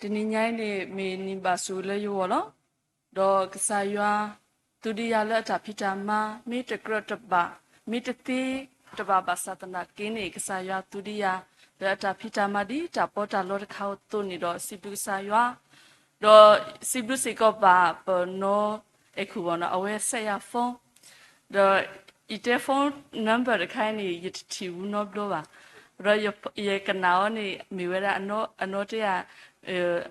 တနံၤညါအံၤန့ၣ် မ့ၢ်နံၣ်ဘၣ်ဆိၣ်ဂ့ၤလၢယဂီၢ်လီၤ. ဒီးကစၢ်ယွၤသူဒံးယၤလၢအတၢ်ဖံးတၢ်မၤ မ့ၢ်တကြၢးတဘၣ်, မ့ၢ်တသ့တဘၣ်ဘၣ်ဆၣ်သနာ်က့န့ၣ် ကစၢ်ယွၤသူဒံးယၤလၢအတၢ်ဖံးတၢ်မၤဒ်တၢ်ပီးတၢ်လီတခါအသိးန့ၣ်ဒီး စံးဘျုးကစၢ်ယွၤ ဒီးစံးဘျုးစ့ၢ်ကီးဘၣ်ပနီၢ်အဲၣ်ခိၣ်ဘၣ်နီၤ အဝဲစဲးယၤ phone ဒီးယတဲ phone number တခါအံၤန့ၣ် ယတထံၣ်ဝူနီတဘျီဘၣ်. ဒီးယကနၣ်အီၤန့ၣ် မ့ၢ်ဝဲဒၣ်အနီၢ်တဲယၤ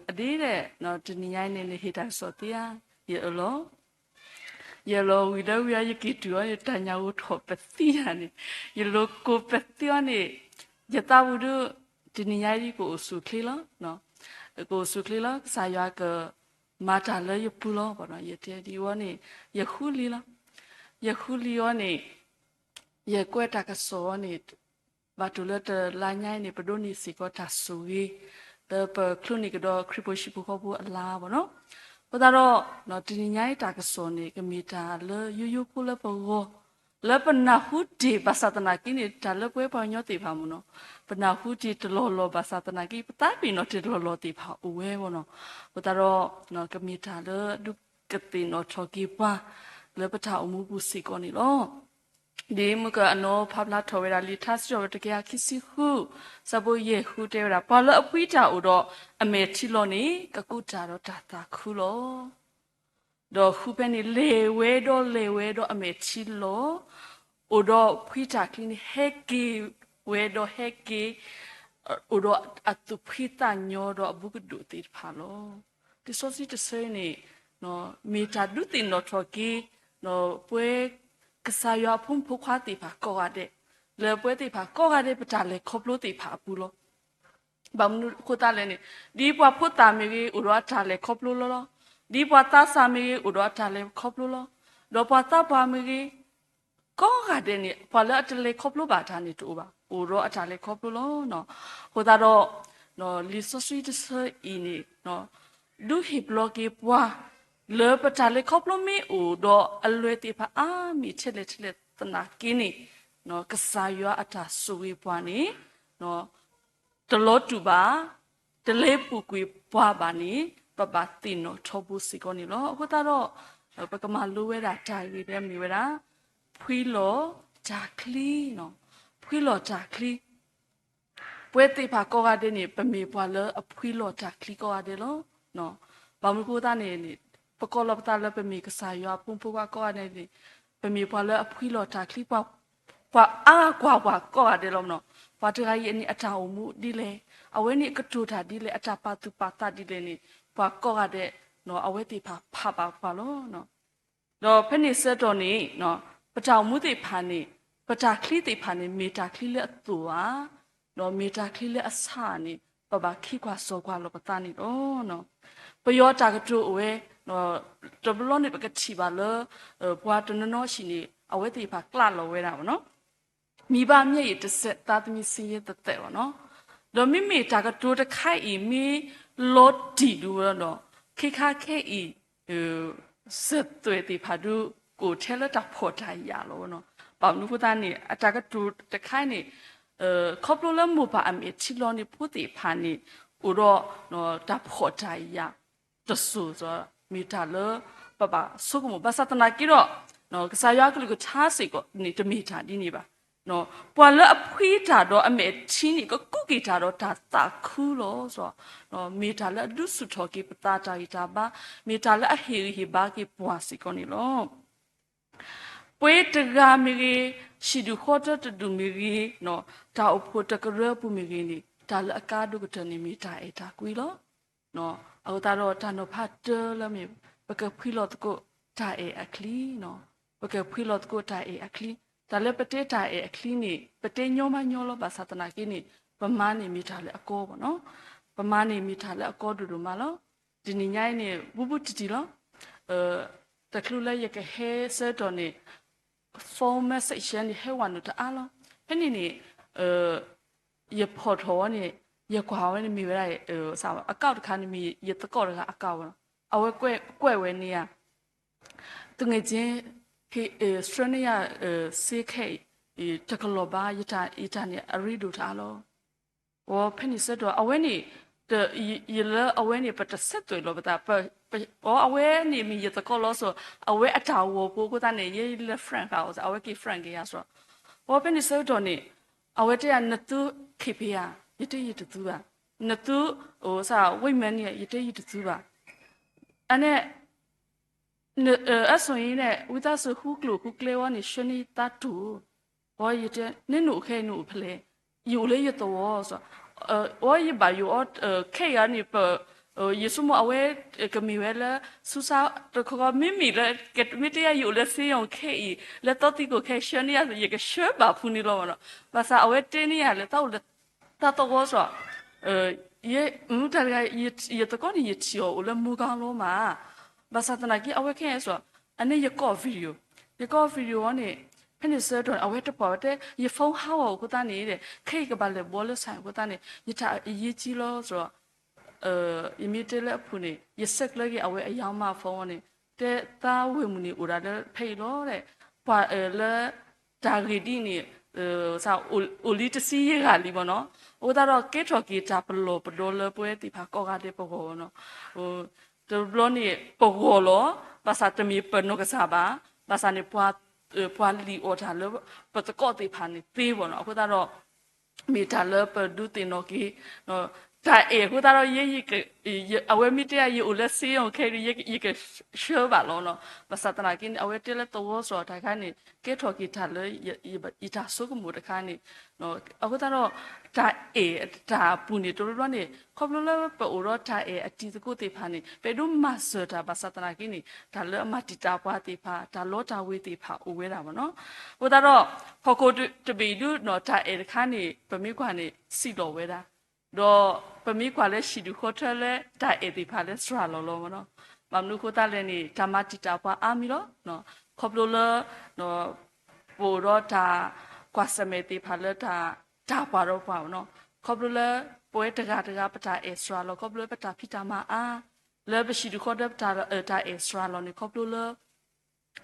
အဒ့ဒဲး တနံၤညါအံၤန့ၣ် နဟ့ၣ်တၢ်ကစီၣ်သ့ဧါ, ယအၢၣ်လီၤ ယအၢၣ်လီၤဝံၤဒီးဝံၤအံၤ ယက့ၤတုၤအီၤ ယတၢ်ညၣ်ဂိၢ်ထီၣ်ပသံယၤန့ၣ် ယလိၤကိးပသံအီၤန့ၣ် ယသးဝံၤဒီး တနံၤညါအံၤကအိၣ်ဆူၣ်ချ့လီၤ. ကအိၣ်ဆူၣ်ချ့လီၤ ကစၢ်ယွၤကမၤတၢ်လၢယပူၤလီၤ ဘၣ်နီၤ ယတဲဒ်အံၤန့ၣ် ယဃုလံလီၤ. ယဃုလံအီၤန့ၣ် ယကွဲးတၢ်ကစီၣ်အီၤန့ၣ် ဘၣ်တိၢ်လၢတလါညါအံၤန့ၣ် ပဒိးန့ၢ်စ့ၢ်ကီးတၢ်ဆိၣ်ဂ့ၤ လၢပချုးန့ၢ်ကဒီးခရံာ်ဖိဟံၣ်ဖိဃီဖိအလါဘၣ်နီၤ. အဃိသတးဒီး တနံၤညါအံၤတၢ်ကစီၣ်န့ၣ် ကမ့ၢ်တၢ်လၢယိယိဖိလၢပဂီၢ် လၢပနၢ်ဟူတ့ၢ်ဘၣ်ဆၣ်သနာ်က့န့ၣ် တၢ်လၢပဝဲပှၤကညီသ့ၣ်တဖၣ်မ့ၢ်နီၤ ပနၢ်ဟူတ့ၢ်တလီၢ်လီၢ်ဘၣ်ဆၣ်သနာ်က့ ပသးပ့ၤနီၣ်တ့ၢ်တလီၢ်လီၢ်သ့ၣ်တဖၣ်အိၣ်ဝဲဘၣ်နီၤ. အဃိသတးဒီး ကမ့ၢ်တၢ်လၢဒုးကသ့ၣ်နီၣ်ထီၣ်က့ၤပှၤ လၢပတၢ်အိၣ်မူပူၤစ့ၢ်ကီးန့ၣ်လီၤ. ဒ်မုၢ်ကနီၤဖးဖျါထီၣ်ဝဲဒၣ်လံာ်ထါစံးထီၣ်ပတြၢၤတကယၤခံဆံဃု ဆၢဖိယဲၢ်ဃုတဲဝဲဒၣ် ပှၤလၢအဖှံတၢ်အိၣ်ဒီးအမဲာ်ထံလီၤန့ၣ် ကကူးတၢ်ဒီးတၢ်သးခုလီၤ. ဒီးဃုဖဲန့ၣ် လဲၤဝဲဒီးလဲၤဝဲဒီးအမဲာ်ထံလီၤ, အိၣ်ဒီးဖှံတၢ်ချံန့ၣ် ဟဲက့ၤဝဲဒီးဟဲက့ၤ အိၣ်ဒီးအသူၣ်ဖှံသးညီဒီးအဘူးကဒိၣ်သ့ၣ်တဖၣ်လီၤ. လံာ်စီဆှံတဆၢအံၤန့ၣ် မ့ၢ်တၢ်ဒုးသ့ၣ်နီၣ်ထီၣ်က့ၤ ပဝဲကစၢ်ယွၤအဖိမုၣ်ဖိခွါသ့ၣ်တဖၣ်ကိးဂၤဒဲး, လၢပဝဲသ့ၣ်တဖၣ်ကိးဂၤဒဲးပတၢ်လဲၤခီဖျိသ့ၣ်တဖၣ်အပူၤလီၤ. ဘၣ်မနုၤအဃိသတးလဲၣ်န့ၣ် ဒ်ပှၤဖိသၣ်မ့ၢ်ဂ့ၤ အိၣ်ဒီးအတၢ်လဲၤခီဖျိလီၤလီၤ. ဒ်ပှၤသးစၢ်မ့ၢ်ဂ့ၤ အိၣ်ဒီးအတၢ်လဲၤခီဖျိလီၤ. ဒီးပှၤသးပှၢ်မ့ၢ်ဂ့ၤ ကိးဂၤဒဲးန့ၣ် ပှၤလၢအတလဲၤခီဖျိဘၣ်တၢ်န့ၣ်တအိၣ်ဘၣ်, အိၣ်ဒီးအတၢ်လဲၤခီဖျိလီၤ. အဃိသတးဒီး လံာ်စီဆှံတဆၢအံၤန့ၣ် ဒုးဟ့ၣ်ပလီၢ်က့ၤပှၤ လၢပတၢ်လဲၤခီဖျိမ့ၢ်အိၣ်ဒီးအလွဲၢ်သ့ၣ်တဖၣ်အါမံၤထဲလဲၣ်ထဲလဲၣ်သနာ်က့န့ၣ် ကစၢ်ယွၤအတၢ်ဆိၣ်ဂ့ၤပှၤန့ၣ် တလီၤတူာ်ဘၣ်, တလဲၤပူၤကွံာ်ပှၤဘၣ်န့ၣ် ပဘၣ်သ့ၣ်နီၣ်ထီဘိစ့ၢ်ကီးန့ၣ်လီၤ. အဃိသတးဒီး ပကမၤလိဝဲဒၣ်တၢ်ဂ့ၢ်လၢမ့ၢ်ဝဲဒၣ် ဖှံလီၤတၢ်ချံ, ဖှံလီၤတၢ်ချံ ပဝဲသ့ၣ်တဖၣ်ကိးဂၤဒဲးန့ၣ် ပမ့ၢ်ပှၤလၢအဖှံလီၤတၢ်ချံကိးဂၤဒဲးလီၤ. ဘၣ်မနုၤအဃိသတးန့ၣ် ပကိးလီၤပသးလၢပမ့ၢ်ကစၢ်ယွၤအဖိမုၣ်ဖိခွါကိးဂၤဒဲးန့ၣ် ပမ့ၢ်ပှၤလၢအဖှံလီၤတၢ်ချံ ပှၤအါဂၤကွၢ်ပှၤကိးဂၤဒဲးလီၤမနီၤ. ပှၤတဂၤအံၤန့ၣ် အတၢ်အိၣ်မူဒ်လဲၣ်, အဝဲန့ၣ်အကတိၤတၢ်ဒ်လဲၣ်, အတၢ်ပာ်သူၣ်ပာ်သးဒ်လဲၣ်န့ၣ် ပှၤကိးဂၤဒဲး အဝဲသ့ၣ်တဖၣ်ဖးဘၣ်ပှၤလီၤ. ဒီးဖဲန့ၣ်ဆၢကတီၢ်န့ၣ် ပတၢ်အိၣ်မူသ့ၣ်တဖၣ်န့ၣ် ပတၢ်ချံသ့ၣ်တဖၣ်န့ၣ် မ့ၢ်တၢ်ချံလၢအသိၣ်ဧါ, ဒီးမ့ၢ်တၢ်ချံလၢအဆါဧါန့ၣ် ပဘၣ်ခံကွၢ်စီၤကွၢ်လီၤပသးန့ၣ်လီၤ. ပယီၤတၢ်ကတိၤအိၣ်ဝဲ တဘျီန့ၣ်ပကထံၣ်ဘၣ်လၢ ပှၤတနီၤနီၤဟံၣ်န့ၣ် အဝဲသ့ၣ်တဖၣ်ကျးလီၤဝဲဒၣ်မနီၤ မိဘမျက်ရည်တစ်စက် သားသမီးဆင်းရဲသက်သက် ဘၣ်နီၤ. ဒီးမ့မ့ၢ်တၢ်ကတိၤတခါအံၤ မ့ၢ်လီၤတံၢ်ဒုးဝဲဒီး ခဲခါခဲအံၤ စၢၤသွဲၣ်သ့ၣ်တဖၣ်ဒုး ကအိၣ်ထဲလၢတၢ်ဖှီၣ်တၢ်ယာ်လီၤနီၤ. ဘၣ်မနုၤအဃိသတးန့ၣ် အတၢ်ကတိၤတခါအံၤန့ၣ် ခီဖျိလၢမိၢ်ပၢ်အမဲာ်ထံလီၤန့ၣ် ဖိသ့ၣ်တဖၣ်န့ၣ် အိၣ်ဒီး တၢ်ဖှီၣ်တၢ်ယာ် တစိၤ မ့ၢ်တၢ်လၢပဘၣ်ဆိကမိၣ် ဘၣ်ဆၣ်သနာ်က့ဒီး ကစၢ်ယွၤအကလုၢ်ကထါစ့ၢ်ကီးန့ၣ် တမ့ၢ်တၢ်ဒ်န့ၣ်ဘၣ်. ပှၤလၢအဖှံတၢ်ဒီးအမဲာ်ထံန့ၣ် ကကူးက့ၤတၢ်ဒီးတၢ်သးခုလီၤ. မ့ၢ်တၢ်လၢအဒုးဆူၣ်ထီၣ်က့ၤပသးတၢ်ဂံၢ်တၢ်ဘါ, မ့ၢ်တၢ်လၢအဟ့ၣ်ဂံၢ်ဟ့ၣ်ဘါက့ၤပှၤစ့ၢ်ကီးန့ၣ်လီၤ. ပှၤတဂၤမ့ၢ်ဂ့ၤ, ဟံၣ်ဒူၣ်ဃီတၢတဒူၣ်မ့ၢ်ဂ့ၤ, တၢ်အိၣ်ဖှိၣ်တကရၢအပူၤမ့ၢ်ဂ့ၤန့ၣ် တၢ်လၢအကါဒိၣ်ကတၢၢ်န့ၣ်မ့ၢ်တၢ်အဲၣ်တၢ်ကွံလီၤ. အဃိသတးဒီးတၢ်နီၤဖးတၢလၢမ့ၢ် ပကဖှံလီၤသကိးတၢ်အဲၣ်အချံနီၤ, ပကဖှံလီၤသကိးတၢ်အဲၣ်အချံ, တၢ်လၢပတဲတၢ်အဲၣ်အချံန့ၣ် ပတဲညီမးညီလီၤ ဘၣ်ဆၣ်သနာ်က့န့ၣ် ပမၤန့ၣ်မ့ၢ်တၢ်လၢအကီဘၣ်နီၤ, ပမၤန့ၣ်မ့ၢ်တၢ်လၢအကီဒိၣ်ဒိၣ်မးလီၤ. တနံၤညါအံၤန့ၣ် ဘူးဘူးတံၢ်တံၢ်လီၤ. တချုးလၢယကဟဲဆၢကတီၢ်န့ၣ် phone message န့ၣ် ဟဲဝဲနုာ်တအါလီၤ. ဖဲန့ၣ်န့ၣ် ယဖီၣ်ထီၣ်ဝဲန့ၣ် ယကွၢ်ဝဲန့ၣ်မ့ၢ်ဝဲဒၣ် account တခါန့ၣ်မ့ၢ်ယသကိးတဂၤ account ဝဲလီၤ. အဝဲကွဲးဝဲန့ၣ်ဧါ သူငယ်ချင်း ဟ့ၣ် strength န့ၢ်ယၤ ဆေးခဲအံၤ တကလီၤဘၣ် ယတၢ်န့ၣ်အရ့ဒိၣ်တအါလီၤ. အဖဲန့ၣ်ဆၢကတီၢ် အဝဲန့ၣ် ယလၢအဝဲန့ၣ် ပတဆက်သွယ်လီၤပသး, အဝဲန့ၣ်မ့ၢ်ယသကိးလီၤစ့ၢ်, အဝဲအတၢ်ဂီၤဖိအဃိသတးန့ၣ် ယဲယလဲၤ friend ဃာ်အီၤ, အဝဲက့ၤ friend က့ၤယၤစ့ၢ်. အဝဲဖဲန့ၣ်ဆၢကတီၢ်န့ၣ် အဝဲတဲယၤ နသူ K P R ယတဲယတသူဘၣ်, နသူ ဝိမၢန့ၣ် ယတဲယတသူဘၣ်. အန့ၣ် အဆိန့ၣ် ဝံသးစူၤဃုကျိၣ်ဃုကျဲဝဲန့ၣ် ဆှၢန့ၢ်သးတိၢ်, အယတဲ နအိၣ်ခဲအံၤနအိၣ်ဖဲလဲၣ်, ယအိၣ်လၢယသဝီစ့ၢ်, အယဘၣ်ယိၣ်အီၤ ခဲအံၤန့ၣ် ပ ယဆိကမိၣ်အဝဲ ကမ့ၢ်ဝဲလၢ ဆူစါတခီခီ မ့မ့ၢ်လၢ မ့ၢ်တဲယၤယအိၣ်လၢစ့ယိၤခဲအံၤ လၢသီသံကိၣ်ခဲ ဆှၢန့ၢ်ယၤ ယကဆှၢဘၣ်ဖုန့ၣ်လီၤနီၤ. ဘၣ်ဆၣ်အဝဲတဲန့ၢ်ယၤလၢသးအိၣ်လၢ တၢ်သဝီစ့ၢ်, ယ မူတၢ်တဂၤ ယသကိးန့ၣ် ယထံၣ်အီၤအိၣ်လၢမူကီၢ်လီၤမး, ဘၣ်ဆၣ်သနာ်က့ အဝဲခဲအံၤစ့ၢ်, အန့ၣ်ယကီၢ် video, ယကီၢ် video အီၤန့ၣ် ဖဲန့ၣ်ဆၢကတီၢ်န့ၣ် အဝဲတပှၢ်ဝဲတဲ ယ phone ဟးဂီၤအဃိသတးန့ၣ် ခဲအံၤကဘၣ်လဲၤဘှီလၢ ဆိုင် အဃိသတးန့ၣ် ယတၢ်အရေးကြီးလီၤစ့ၢ်, ယမ့ၢ်တဲလၢအပူၤန့ၣ် ယဆဲးကျၢက့ၤအဝဲအ ယောင်းမ phone အီၤန့ၣ် တဲသးဝဲၢ်မုၢ်န့ၣ်အိၣ်ဒၣ်လၢဖဲအံၤလီၤ, ပှၤလၢ တၢ်ဂ့ၢ်ဒ်န့ၣ် အိၣ်လံတဆံယဲၢ်ဂၤလံမ့ၢ်နီၤ, အဃိသတးဒီးကဲထီၣ်က့ၤတၢ်ပလီၢ်ပဒီလၢပဝဲသ့ၣ်တဖၣ်ကိးဂၤဒဲးပဂီၢ်နီၤ, တဘျီန့ၣ် ပဂီၢ်လီၤ, ဘၣ်ဆၣ်တမ့ၢ်ပနီၢ်ကစၢ်ဘၣ်, ဘၣ်ဆၣ်န့ၣ် ပှၤလံၣ်အီၣ်တၢ်လၢ ပသကိးသ့ၣ်တဖၣ်န့ၣ်သ့မ့ၢ်နီၤ, အဃိသတးဒီး မ့ၢ်တၢ်လၢပဒုးသ့ၣ်နီၣ်က့ၤ တၢ်အဲၣ်အဃိသတးဒီး ယ အဝဲမ့ၢ်တဲယၤ ယအိၣ်လၢစ့ယိၤခဲအံၤ ယကဆှၢဘၣ်လီၤနီၤ, ဘၣ်ဆၣ်သနာ်က့န့ၣ် အဝဲတဲလၢသဝီစ့ၢ်တၢ်ခါန့ၣ် ကဲထီၣ်က့ၤတၢ်လၢ ယတၢ်ဆိကမိၣ်တခါန့ၣ်, အဃိသတးဒီး တၢ်အဲၣ်တၢ်အပူၤန့ၣ် တဘျီဘျီန့ၣ် ခီဖျိလၢပအိၣ်ဒီးတၢ်အဲၣ်အတံၤသကိးသ့ၣ်တဖၣ်န့ၣ် ပအဲၣ်ဒိးမၤစၢၤတၢ်ဘၣ်ဆၣ်သနာ်က့န့ၣ် တၢ်လၢအမၤတံာ်တာ်ပှၤသ့ၣ်တဖၣ် တၢ်လီတၢ်ဝ့ၤသ့ၣ်တဖၣ်အိၣ်ဝဲဒၣ်မ့ၢ်နီၤ, အဃိသတးဒီး ဟီၣ်ခိၣ်တဘ့ၣ်အံၤဒုး တၢ်အဲၣ်တခါန့ၣ် ပမ့ၢ်ကွၢ်န့ၣ် စံၣ်လီၤဝဲဒၣ်, ဒီးပမ့ၢ်ကွၢ်လၢဟံၣ်ဒူၣ်ဃီထၢလၢတၢ်အဲၣ်သ့ၣ်တဖၣ်လၢစှၤလီၤလီၤမ့ၢ်နီၤ, ဘၣ်မနုၤအဃိသတးလဲၣ်န့ၣ် တၢ်မၤတံာ်တာ်ပှၤအါမံၤလီၤ, ခီဖျိလၢ ပအိၣ်ဒီးတၢ်ကွၢ်ဆၢၣ်မဲာ်သ့ၣ်တဖၣ်လၢတၢ် တၢ်ပှၤဒီးပှၤမ့ၢ်နီၤ, ခီဖျိလၢ ပဝဲတဂၤတဂၤပတၢ်အဲၣ်စှၤလီၤ ခီဖျိလၢပတၢ်ဖံးတၢ်မၤအါ, လၢပဟံၣ်ဒူၣ်ဃီထၢပတၢ်အဲၣ်စှၤလီၤန့ၣ် ခီဖျိလၢ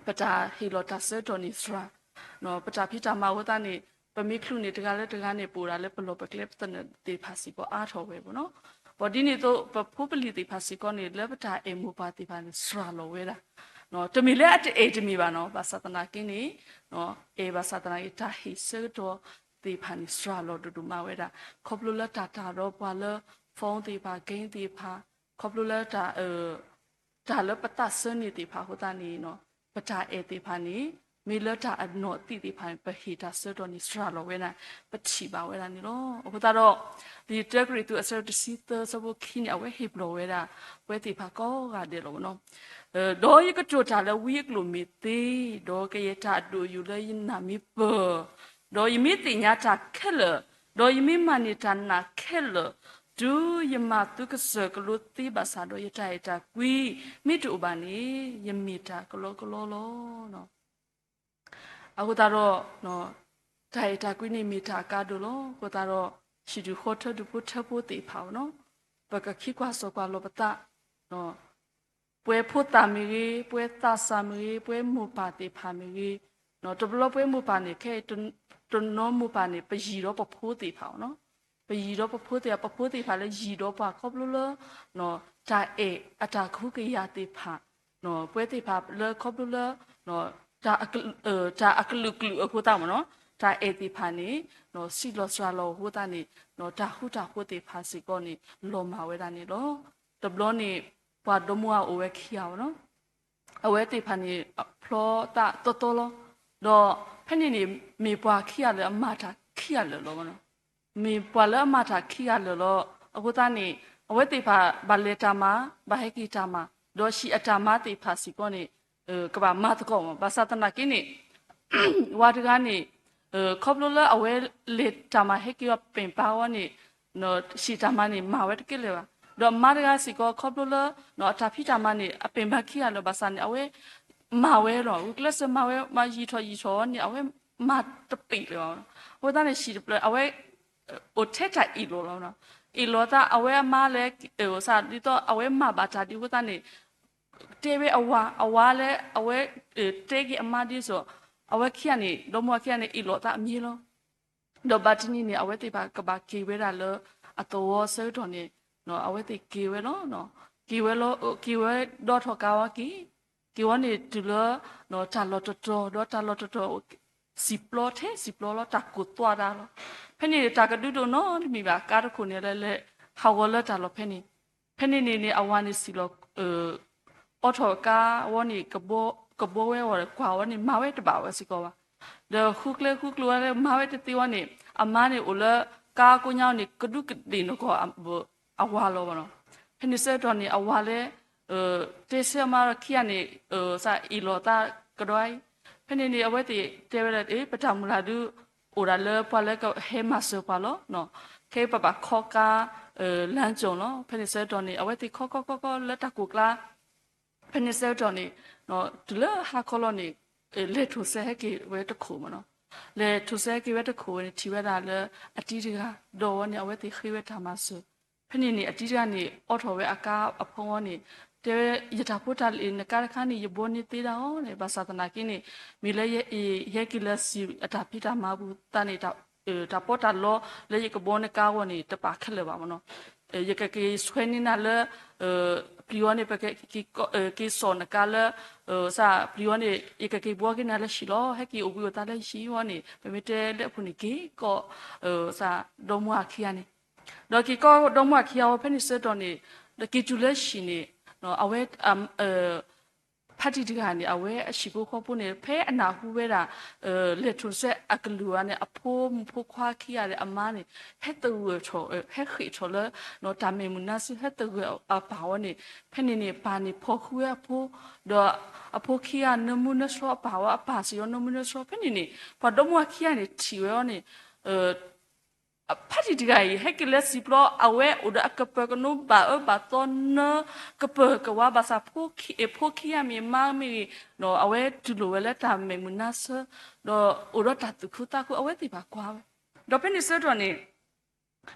ပတၢ်ဟ့ၣ်လီၤတၢ်ဆၢကတီၢ်န့ၣ်စှၤ, ပတၢ်ဖံးတၢ်မၤအဃိသတးန့ၣ် ပမ့ၢ်ချုးန့ၢ်တဂၤလၢတဂၤန့ၣ် ပအိၣ်ဒၣ်လၢပလီၢ်ပကျဲပသနၢၣ်သ့ၣ်တဖၣ်စ့ၢ်ကီးအါထီၣ်ဝဲမ့ၢ်နီၤ, ပှၤဒ်န့ၣ်အသိး ပဖိပလံၤသ့ၣ်တဖၣ်စ့ၢ်ကီးန့ၣ် လၢပတၢ်အဲၣ်မိၢ်ပၢ်သ့ၣ်တဖၣ်န့ၣ် စှၤလီၤဝဲဒၣ်, တမ့ၢ်လၢအတအဲၣ်တမ့ၢ်ဘၣ်နီၤ, ဘၣ်ဆၣ်သနာ်က့န့ၣ် အဲၣ်ဘၣ်ဆၣ်သနာ်က့ တၢ်ဟ့ၣ်ဆၢကတီၢ်သ့ၣ်တဖၣ်န့ၣ် စှၤလီၤဒိၣ်ဒိၣ်မးဝဲဒၣ်, ခီဖျိလၢတၢ်တၢ်ဒီးပှၤလၢ phone သ့ၣ်တဖၣ် game သ့ၣ်တဖၣ်, ခီဖျိလၢ တၢ်လၢပသးစၢန့ၢ်သ့ၣ်တဖၣ်အဃိသတးန့ၣ် ပတၢ်အဲၣ်သ့ၣ်တဖၣ်န့ၣ် မ့ၢ်လၢတၢ်အနီၢ်သံၣ်သ့ၣ်တဖၣ်န့ၣ် ပဟ့ၣ်တၢ်ဆၢကတီၢ်န့ၣ် စှၤလီၤဝဲဒၣ် ပထံၣ်ဘၣ်ဝဲဒၣ်န့ၣ်လီၤ. အဃိသတးဒီး လံာ်တၢကရံၣ်သူး အဆၢတဆံသၢ အဆၢဖိခံန့ၣ် အဝဲဟ့ၣ်ပလီၢ်ဝဲဒၣ် ပဝဲသ့ၣ်တဖၣ်ကိးဂၤဒဲးလီၤနီၤ. ဒီးယကတိၤတၢ်လၢဝံအကျိာ်မ့ၢ်သ့, ဒီးကယဲၢ်တၢ်အဒိၣ်အယိာ်လၢယနၢ်မ့ၢ်ပၢၢ်, ဒီးယမ့ၢ်သ့ၣ်ညါတၢ်ခဲလၢာ်, ဒီးယမ့ၢ်မၤန့ၢ်တၢ်နာ်ခဲလၢာ်, တုၤယမၤသုကစၢၢ်ကလိသ့ဘၣ်ဆၣ်ဒီး ယတၢ်အဲၣ်တၢ်ကွံမ့ၢ်တအိၣ်ဘၣ်န့ၣ် ယမ့ၢ်တၢ်ကလီကလီလီၤ. အဃိသတးဒီး တၢ်အဲၣ်တၢ်ကွံန့ၣ်မ့ၢ်တၢ်အကါဒိၣ်လီၤ. အဃိသတးဒီး ဟံၣ်ဒူၣ်ဃီထၢဒူၣ်ဖိထၢဖိသ့ၣ်တဖၣ်နီၤ, ပကခံကွၢ်စိာ်ကွၢ်လီၤပသး ပှဲၤဖိသၣ်မ့ၢ်ဂ့ၤ, ပှဲၤသးစၢ်မ့ၢ်ဂ့ၤ, ပှဲၤမိၢ်ပၢ်သ့ၣ်တဖၣ်မ့ၢ်ဂ့ၤ, တဘျီပှဲၤမိၢ်ပၢ်န့ၣ် ခဲအံၤ တနီၤမိၢ်ပၢ်န့ၣ် ပယံၤဒီးပဖိသ့ၣ်တဖၣ်နီၤ, ပယံၤဒီးပဖိသ့ၣ်တဖၣ်, ပဖိသ့ၣ်တဖၣ်လၢယံၤဒီးပှၤခီဖျိလၢ တၢ်အဲၣ်အတၢ်ကဟုကယာ်သ့ၣ်တဖၣ်, ပဝဲသ့ၣ်တဖၣ်လၢခီဖျိလၢ တၢ်အကလုာ်ကလုာ်အဃိသတးမ့ၢ်နီၤ, တၢ်အဲၣ်သ့ၣ်တဖၣ်န့ၣ် စံၣ်လီၤစှၤလီၤအဃိသတးန့ၣ် တၢ်ဃူတၢ်ဖိးသ့ၣ်တဖၣ်စ့ၢ်ကီးန့ၣ် လီၤမၢ်ဝဲဒၣ်န့ၣ်လီၤ. တဘျီန့ၣ် ပှၤဒီမါဝၤအိၣ်ဝဲခံဂၤနီၤ, အဝဲသ့ၣ်တဖၣ်န့ၣ် ဖျီသးသီသီလီၤ. ဒီးဖဲန့ၣ်န့ၣ် မ့ၢ်ပှၤခံဂၤလၢအမၤတၢ်ခံဂၤလၢာ်လီၤ. မ့ၢ်ပှၤလၢအမၤတၢ်ခံဂၤလၢာ်လီၤ. အဃိသတးန့ၣ် အဝဲသ့ၣ်တဖၣ် ဘၣ်လဲၤတၢ်မၤ, ဘၣ်ဟဲက့ၤတၢ်မၤ, ဒီးဟံၣ်အတၢ်မၤသ့ၣ်တဖၣ်စ့ၢ်ကီးန့ၣ် ကဘၣ်မၤသကိးမး. ဘၣ်ဆၣ်သနာ်က့န့ၣ် ဝၤတဂၤန့ၣ် ခီဖျိလၢအဝဲလဲၤတၢ်မၤဟဲက့ၤအီၤပ့ၢ်ပာ်အီၤန့ၣ် ဟံၣ်တၢ်မၤန့ၣ် မၤဝဲတကဲလၢၤဘၣ်. ဒီးမါတဂၤစ့ၢ်ကီး ခီဖျိလၢ အတၢ်ဖံးတၢ်မၤန့ၣ် အပ့ၢ်မၤခံဂၤလၢာ်ဘၣ်ဆၣ်န့ၣ် အဝဲမၤဝဲလီၤ. ဂုာ်ကျဲးစၢးမၤဝဲ မၤယံာ်ထီၣ်ယံာ်ထီၣ်န့ၣ် အဝဲမၤတပ့ၢ်လၢၤဘၣ်. အဃိသတးန့ၣ် ဟံၣ်တဖျၢၣ် အဝဲ အိၣ်ထဲတၢ်အ့ၣ်လိာ်လီၤ. အ့ၣ်လိာ်သး အဝဲအမါလဲၤ ဒ်သိးအဝဲမၤဘၣ်တၢ်ဒ်အဃိသတးန့ၣ် တဲဝဲအဝၤ, အဝၤလၢအဝဲ တဲက့ၤအမါဒ်သိး အဝဲခံဂၤန့ၣ် ဒီမါဝၤခံဂၤန့ၣ် အ့ၣ်လိာ်သးအမြဲလီၤ. ဒီးဘၣ်တနံၤန့ၣ် အဝဲသ့ၣ်တဖၣ်ကဘၣ်က့ၤဝဲဒၣ်လၢအသဝီဆၢကတီၢ်န့ၣ် အဝဲသ့ၣ်က့ၤဝဲလီၤ. က့ၤဝဲလီၤ, က့ၤဝဲဒီးထီၣ်ကါဝဲက့ၤ, က့ၤဝဲန့ၣ်တုၤလၢ တၢ်လီၢ်တတီၤ, ဒီးတၢ်လီၢ်တတီၤ စံၣ်ပျီထဲစံၣ်ပျီလီၤ, တၢ်ကိၢ်သွးတၢ်လီၤ. ဖဲန့ၣ်န့ၣ် တၢ်ကဒုဒိၣ်နီတမံၤဘၣ်, ကါတခိၣ်န့ၣ်လၢလဲၤဟးဂီၤလၢတၢ်လီၢ်ဖဲန့ၣ်. ဖဲန့ၣ်န့ၣ်န့ၣ် အဝၤန့ၣ်စံၣ်လီၤ အိးထီၣ်ကါဝဲန့ၣ် ကဘီဝဲအီၤဒီး ကွၢ်ဝဲန့ၣ် မၤဝဲတဘၣ်ဝဲစ့ၢ်ကီးဘၣ်. ဒီးဃုကျဲဃုကျိၤဝဲလၢ မၤဝဲတသ့ဝဲန့ၣ် အမါန့ၣ်အိၣ်လၢ ကါကိညါန့ၣ် ကဒူးကဒ့ၣ်နီၢ်ကီၢ်အဝၤလီၤဘၣ်နီၤ. ဖဲန့ၣ်ဆၢကတီၢ်န့ၣ် အဝၤလၢ တဲဆၢအမါဒီးခံဂၤန့ၣ် စးအ့ၣ်လိာ်သးကဒီးအံၤ. ဖဲန့ၣ်န့ၣ် အဝဲသ့ၣ်တဲဝဲဒၣ် ပတၢ်မုၢ်လၢ်ဒုး အိၣ်ဒၣ်လၢပှၤလၢကဟဲမၤစၢၤပှၤလီၤ. ခဲအံၤပဘၣ်ခီကါ လမ်းကြုံ လီၤ. ဖဲန့ၣ်ဆၢကတီၢ်န့ၣ် အဝဲသ့ၣ်ခီခီခီခီလၢတၢ်ကိၢ်ကျါ ဖဲန့ၣ်ဆၢကတီၢ်န့ၣ် တုၤလၢဟါခီလီၤန့ၣ် လဲၤထိးစဲဟဲက့ၤဝဲတခိၣ်မ့ၢ်နီၤ. လဲၤထိးစဲဟဲက့ၤဝဲတခိၣ်ဝဲန့ၣ် ထံၣ်ဝဲဒၣ်လၢအတံၤတဂၤ ဒီးဝဲန့ၣ် အဝဲသ့ၣ်ဃ့ဝဲတၢ်မၤစၢၤ. ဖဲန့ၣ်န့ၣ် အတံၤတဂၤန့ၣ် အိးထီၣ်ဝဲအကါအဖီဝဲန့ၣ် တဲဝဲ ယတၢ်ဖိတၢ်လံၤ နကါတခါန့ၣ် ယဘိန့ၢ်သ့ဒၣ်အီၤန့ၣ် ဘၣ်ဆၣ်သနာ်က့န့ၣ် မ့ၢ်လၢယ ယဟဲက့ၤလၢစံၣ်အတၢ်ဖံးတၢ်မၤပူၤသတးန့ၣ် တၢ်ပီးတၢ်လီလၢယကဘိနကါအဂီၢ်န့ၣ် တပာ်ခဲလၢာ်ဘၣ်မ့ၢ်နီၤ. ယကက့ၤဆွဲန့ၢ်နၤလၢ ပျံၤဝဲန့ၣ် ပက က့ၤစိာ်နကါလၢ စးပျံၤဝဲန့ၣ် ယကက့ၤဘှီက့ၤနၤလၢဟံၣ်လီၤ. ဟဲက့ၤအိၣ်ဘှံးအိၣ်သါလၢဟံၣ်ဝဲန့ၣ် ပမ့ၢ်တဲလၢအပူၤန့ၣ် က့ၤကိး စးဒီမါဝၤခံဂၤန့ၣ် ဒီးက့ၤကိးဒီမါဝၤခံဂၤဝဲဖဲန့ၣ်ဆၢကတီၢ်န့ၣ် ဒီးက့ၤတုၤလၢဟံၣ်န့ၣ် အဝဲ ဖါတံၢ်တဂၤန့ၣ် အဝဲအဟံၣ်ဖိဃီဖိန့ၣ် ဖဲအနၢ်ဟူဝဲဒၣ် လဲၤထိးစဲအကလုၢ်ဝဲန့ၣ် အဖိမုၣ်ဖိခွါခံဂၤဒီးအမါန့ၣ် ဟဲသဂၢၢ်ထီၣ် ဟဲဃ့ၢ်ထီၣ်လၢ တၢ်မဲာ်မုာ်နါဆၢ ဟဲသဂၢၢ်အပၢ်ဝဲန့ၣ် ဖဲန့ၣ်န့ၣ် ပၢ်န့ၣ်ဖီၣ်ဃုဝဲအဖိ ဒီးအဖိခံဂၤနၢမူနၢဆှီအပၢ်ဝဲ အပၢ်စံးဒီးနၢမူနၢဆှီ ဖဲန့ၣ်န့ၣ် ပှၤဒီမါဝၤခံဂၤန့ၣ်ထံၣ်ဝဲအီၤန့ၣ် ဖါတံၢ်တဂၤအံၤ ဟဲက့ၤလၢစံၣ်ပျီ အဝဲအိၣ်ဒီးအကပၢၤကနိဘၣ်အၢဘၣ်သီနၢ ကပၢၤကဝါဘၣ်ဆၣ် ဖိခံဂၤမ့ၢ်မါမ့ၢ်ဂ့ၤ အဝဲတူၢ်လိာ်ဝဲလၢတၢ်မဲာ်မုာ်နါဆၢ ဒီးအိၣ်ဒီးတၢ်သူၣ်ခုသးခု အဝဲသ့ၣ်တဖၣ်ကွၢ်ဝဲ ဒီးဖဲန့ၣ်ဆၢကတီၢ်န့ၣ်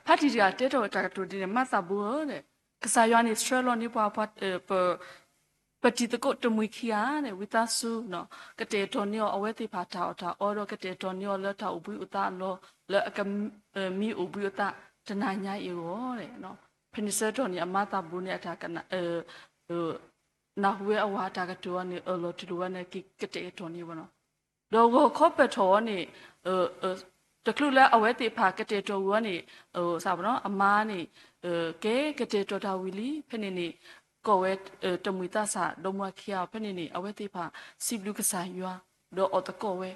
ဖါတံၢ်တဂၤတဲထီၣ်ဝဲတၢ်ကတိၤဒ်န့ၣ် မါသးဘိဧၢ, ကစၢ်ယွၤန့ၣ်ဆှၢလီၤန့ၢ်ပှၤ ပတံၤသကိးတမှံၤခံဂၤန့ၣ် ဝံသးစူၤ ကတဲာ်ကတီၤန့ၢ်အီၤ အဝဲသ့ၣ်တဖၣ်တၢ်အီၣ်တၢ်အီဒီး ကတဲာ်ကတီၤန့ၢ်အီၤလၢတၢ်အိၣ်ဘှံးအိၣ်သါအလီၢ် လၢအကမံအိၣ်ဘှံးအိၣ်သါ တနၤညါအံၤအဂီၢ် ဖဲန့ၣ်ဆၢကတီၢ်န့ၣ် အမါသးဘိန့ၣ် အတၢ်က နၢ်ဟူဝဲအဝၤအတၢ်ကတိၤအီၤန့ၣ် အၢၣ်လီၤတူၢ်လိာ်ဝဲန့ၣ် ကတဲာ်ကတီၤန့ၢ်ဝဲနီၤ. ဒီးဂီၤခီပၢၢ်ထီၣ်ဝဲန့ၣ် တချုးလၢအဝဲသ့ၣ်တဖၣ်ကတဲာ်ကတီၤဝံၤဝဲန့ၣ် အမါန့ၣ် ကဲကတဲာ်ကတီၤတၢ်ဝံၤလံ ဖဲန့ၣ်န့ၣ် ကိးဝဲ တမှံၤသးစၢ် ဒီမါဝၤခံဂၤ ဖဲန့ၣ်န့ၣ် အဝဲသ့ၣ်တဖၣ် စံးဘျုးကစၢ်ယွၤ ဒီးအိၣ်သကိးဝဲ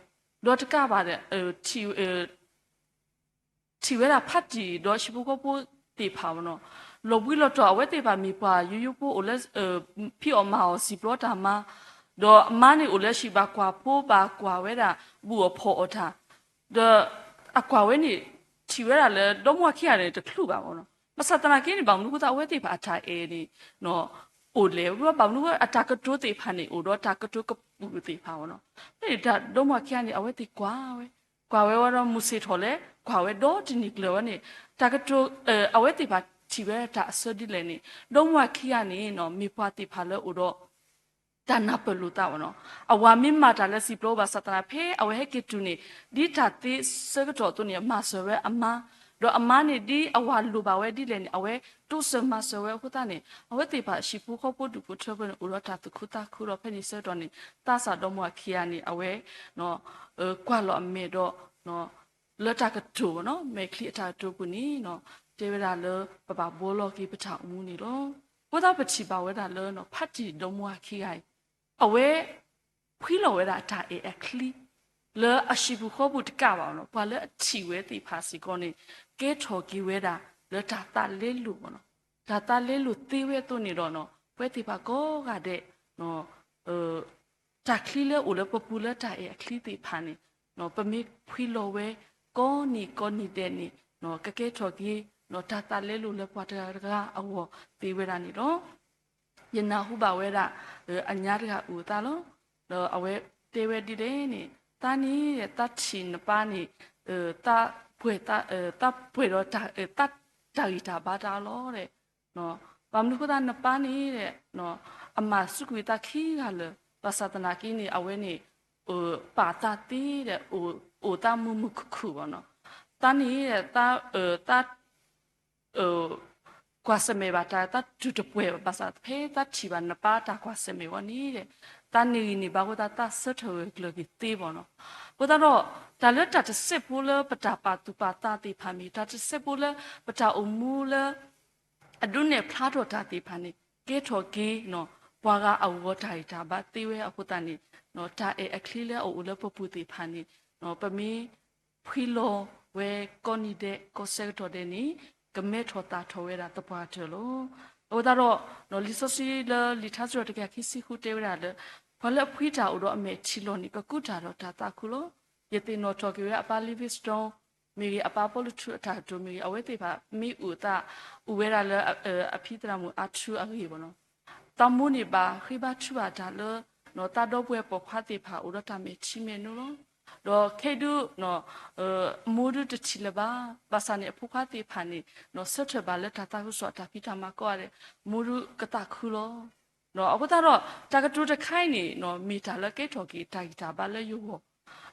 ဒီးတကးဘၣ်ဒီး ထံၣ်ဝဲဒၣ်ဖါတံၢ်ဒီးဟံၣ်ဖိဃီဖိသ့ၣ်တဖၣ်ဝဲနီၤ, လီၤဘှံးလီၤတီၤ အဝဲသ့ၣ်တဖၣ်မ့ၢ်ပှၤယိယိဖိအိၣ်လၢ ဖံးအီၣ်မၤအီၣ်စံၣ်ပျီတၢ်မၤ, ဒီးအမါန့ၣ်အိၣ်လၢဟံၣ်ဘၣ်ကွၢ်ဖိဘၣ်ကွၢ်ဝဲဒၣ် ဘူၣ်အီၣ်ဖီၣ်အီၣ်တၢ်, ဒီးအကွၢ်ဝဲန့ၣ် ထံၣ်ဝဲဒၣ်လၢဒီမါဝၤခံဂၤန့ၣ် တချုးဘၣ်ဝဲနီၤ, ဘၣ်ဆၣ်သနာ်က့န့ၣ် ဘၣ်မနုၤအဃိသတး အဝဲသ့ၣ်တဖၣ်အတၢ်အဲၣ်န့ၣ် အိၣ်လဲၣ်, ဘၣ်မနုၤအဃိ အတၢ်ကတိၤသ့ၣ်တဖၣ်န့ၣ် အိၣ်ဒီးတၢ်ကတိၤကပုာ်သ့ၣ်တဖၣ်ဝဲနီၤ, ဖဲန့ၣ်တၢ်ဒီမါဝၤခံဂၤန့ၣ် အဝဲသ့ၣ်ကွၢ်ဝဲ, ကွၢ်ဝဲဝဲဒီးမုၢ်ဆ့ၣ်ထီၣ်လဲၣ် ကွၢ်ဝဲဒီတနံၤကျၢၤဝဲန့ၣ် တၢ်ကတိၤ အဝဲသ့ၣ်တဖၣ်ထံၣ်ဝဲတၢ်အဆၢဒ်လဲၣ်န့ၣ် ဒီမါဝၤခံဂၤန့ၣ် မ့ၢ်ပှၤသ့ၣ်တဖၣ်လၢအိၣ်ဒီး တၢ်နၢ်ပၢၢ်လိာ်သးဝဲနီၤ, အဝၤမ့ၢ်မၤတၢ်လၢစံၣ်ပျီဘၣ်ဆၣ်သနာ်က့ ဖဲအဝဲဟဲက့ၤတုၤန့ၣ် ဒ်တၢ်သ့ဆၢကတီၢ်အသိးန့ၣ် မၤစၢၤဝဲအမါ, ဒီးအမါန့ၣ် ဒ်အဝၤလိၣ်ဘၣ်ဝဲဒ်လဲၣ်န့ၣ် အဝဲတိစၢၤမၤစၢၤဝဲအဃိသတးန့ၣ် အဝဲသ့ၣ်တဖၣ်ဟံၣ်ဖိဃီဖိဒူၣ်ဖိထၢဖိန့ၣ် အိၣ်ဒီးတၢ်သူၣ်ခုသးခုဒီး ဖဲန့ၣ်ဆၢကတီၢ်န့ၣ် သးစၢ်ဒီမါဝၤခံဂၤန့ၣ် အဝဲ ကွၢ်လီၤအမဲာ်ဒီး လၢတၢ်ကတိၤဝဲနီၤ မဲာ်ချံအတၢ်ကတိၤပူၤန့ၣ် တဲဝဲဒၣ်လၢ ပဘၣ်ဘှီလီၤက့ၤပတၢ်အိၣ်မူန့ၣ်လီၤ. အဃိသတးပထံၣ်ဘၣ်ဝဲဒၣ်လၢ ဖါတံၢ်ဒီမါဝၤခံဂၤအံၤ အဝဲ ဖှံလီၤဝဲဒၣ်အတၢ်အဲၣ်အချံ လၢအဟံၣ်ပူၤဃီပူၤတကးဘၣ်နီၤ ပှၤလၢအထံၣ်ဝဲသ့ၣ်တဖၣ်စ့ၢ်ကီးန့ၣ် ကဲထီၣ်က့ၤဝဲဒၣ်လၢတၢ်သးလဲလိာ်နီၤ, တၢ်သးလဲလိာ်သ့ဝဲအသိးန့ၣ်ဒီး ပဝဲသ့ၣ်တဖၣ်ကိးဂၤဒဲး တၢ်ချံလၢအိၣ်လၢပပူၤလၢတၢ်အဲၣ်အချံသ့ၣ်တဖၣ်န့ၣ် ပမ့ၢ်ဖှံလီၤဝဲ ကိးနံၤကိးနံၤဒဲးန့ၣ် ကကဲထီၣ်က့ၤ တၢ်သးလဲလိာ်လၢပှၤတဂၤတဂၤအဂီၢ်သ့ဝဲဒၣ်န့ၣ်လီၤ. ယနၢ်ဟူဘၣ်ဝဲဒၣ် အညါတဂၤအုၣ်အသးလီၤ. ဒီးအဝဲတဲဝဲဒ်လဲၣ်န့ၣ် သးန့ၣ် သးထံၣ်နပၢ်န့ၣ် သးပှဲၤဒီး သးတၢ်ဂံၢ်တၢ်ဘါတၢ်လီၤ. ဘၣ်မနုၤအဃိသတးနပၢ်န့ၣ် အမၤစူးကွံာ်သးခံဂၤလၢာ် ဘၣ်ဆၣ်သနာ်က့န့ၣ် အဝဲန့ၣ် ပာ်သးသ့ဒီး အိၣ်သးမုာ်မုာ်ခုၣ်ခုၣ်ဘၣ်နီၤ. သးန့ၣ် သး ကွၢ်ဆၢၣ်မဲာ်ဘၣ်တၢ်သးတူၢ်တပှဲၤဘၣ်ဆၣ် ဖဲသးထံၣ်ဘၣ်နပၢ်တၢ်ကွၢ်ဆၢၣ်မဲာ်ဝဲန့ၣ်ဒီး သးန့ၢ်ဂံၢ်န့ၢ်ဘါအဃိသတး သးဆၢထၢၣ်ဂၢၢ်ကျၢၤက့ၤသ့ဘၣ်နီၤ. အဃိသတးဒီး တၢ်လၢတၢ်တစဲးဖိလၢပတၢ်ပာ်သူၣ်ပာ်သးသ့ၣ်တဖၣ်မ့ၢ် တၢ်တစဲးဖိလၢပတၢ်အိၣ်မူလၢ အဒိးနဲၣ်ဖျါထီၣ်တၢ်သ့ၣ်တဖၣ်န့ၣ် ကဲထီၣ်က့ၤ ပှၤဂၤအဂီၢ်တၢ်ဂံၢ်တၢ်ဘါသ့ဝဲအဃိသတးန့ၣ် တၢ်အဲၣ်အချံလၢအအိၣ်လၢပပူၤသ့ၣ်တဖၣ်န့ၣ် ပမ့ၢ်ဖှံလီၤဝဲကိးနံၤဒဲး ကိးဆၢကတီၢ်ဒဲးန့ၣ် ကမဲထီၣ်သၣ်ထီၣ်ဝဲဒၣ်သပှၢ်တၢၢ်လီၤ. အဃိသတးဒီး လံာ်စီဆှံလၢလံာ်ထါစံးထီၣ်တကယၤခံဆံဃုတဲဝဲဒၣ်လၢ ပှၤလၢအဖှံတၢ်အိၣ်ဒီးအမဲာ်ထံလီၤန့ၣ် ကကူးတၢ်ဒီးတၢ်သးခုလီၤ. ယသ့ၣ်နီၣ်ထီၣ်က့ၤဝဲအပၢ် Livingstone မ့ၢ်ဂ့ၤ အပၢ်ပီလူးထူအတၢ်ကတိၤမ့ၢ်ဂ့ၤ အဝဲသ့ၣ်တဖၣ်မ့ၢ်အိၣ်သး အိၣ်ဝဲဒၣ်လၢ အဖံသရၣ်မုၣ်အါထူအဂ့ၢ်ဘၣ်နီၤ သးမိၢ်န့ၣ်ဘၣ်ဃ့ဘါထုဘၣ်တၢ်လၢ သးဒီပုၢ်ဝဲၢ်ပိာ်ခွါသ့ၣ်တဖၣ်အိၣ်ဒီးတၢ်မဲာ်ထံမဲာ်နိလီၤ. ဒီးခဲအံၤဒု အမိၢ်ဒုတထံၣ်လၢၤဘၣ်, ဘၣ်ဆၣ်န့ၣ် အဖိခွါသ့ၣ်တဖၣ်န့ၣ် ဆၢထၢၣ်ဘၣ်လၢတၢ်သးခုကစီၣ်တၢ်ဖံးတၢ်မၤကိးဂၤဒဲး, မိၢ်ဒုကသးခုလီၤ. အဃိသတးဒီး တၢ်ကတိၤတခါအံၤန့ၣ် မ့ၢ်တၢ်လၢကဲထီၣ်က့ၤတၢ်ဂံၢ်တၢ်ဘါလၢယဂီၢ်,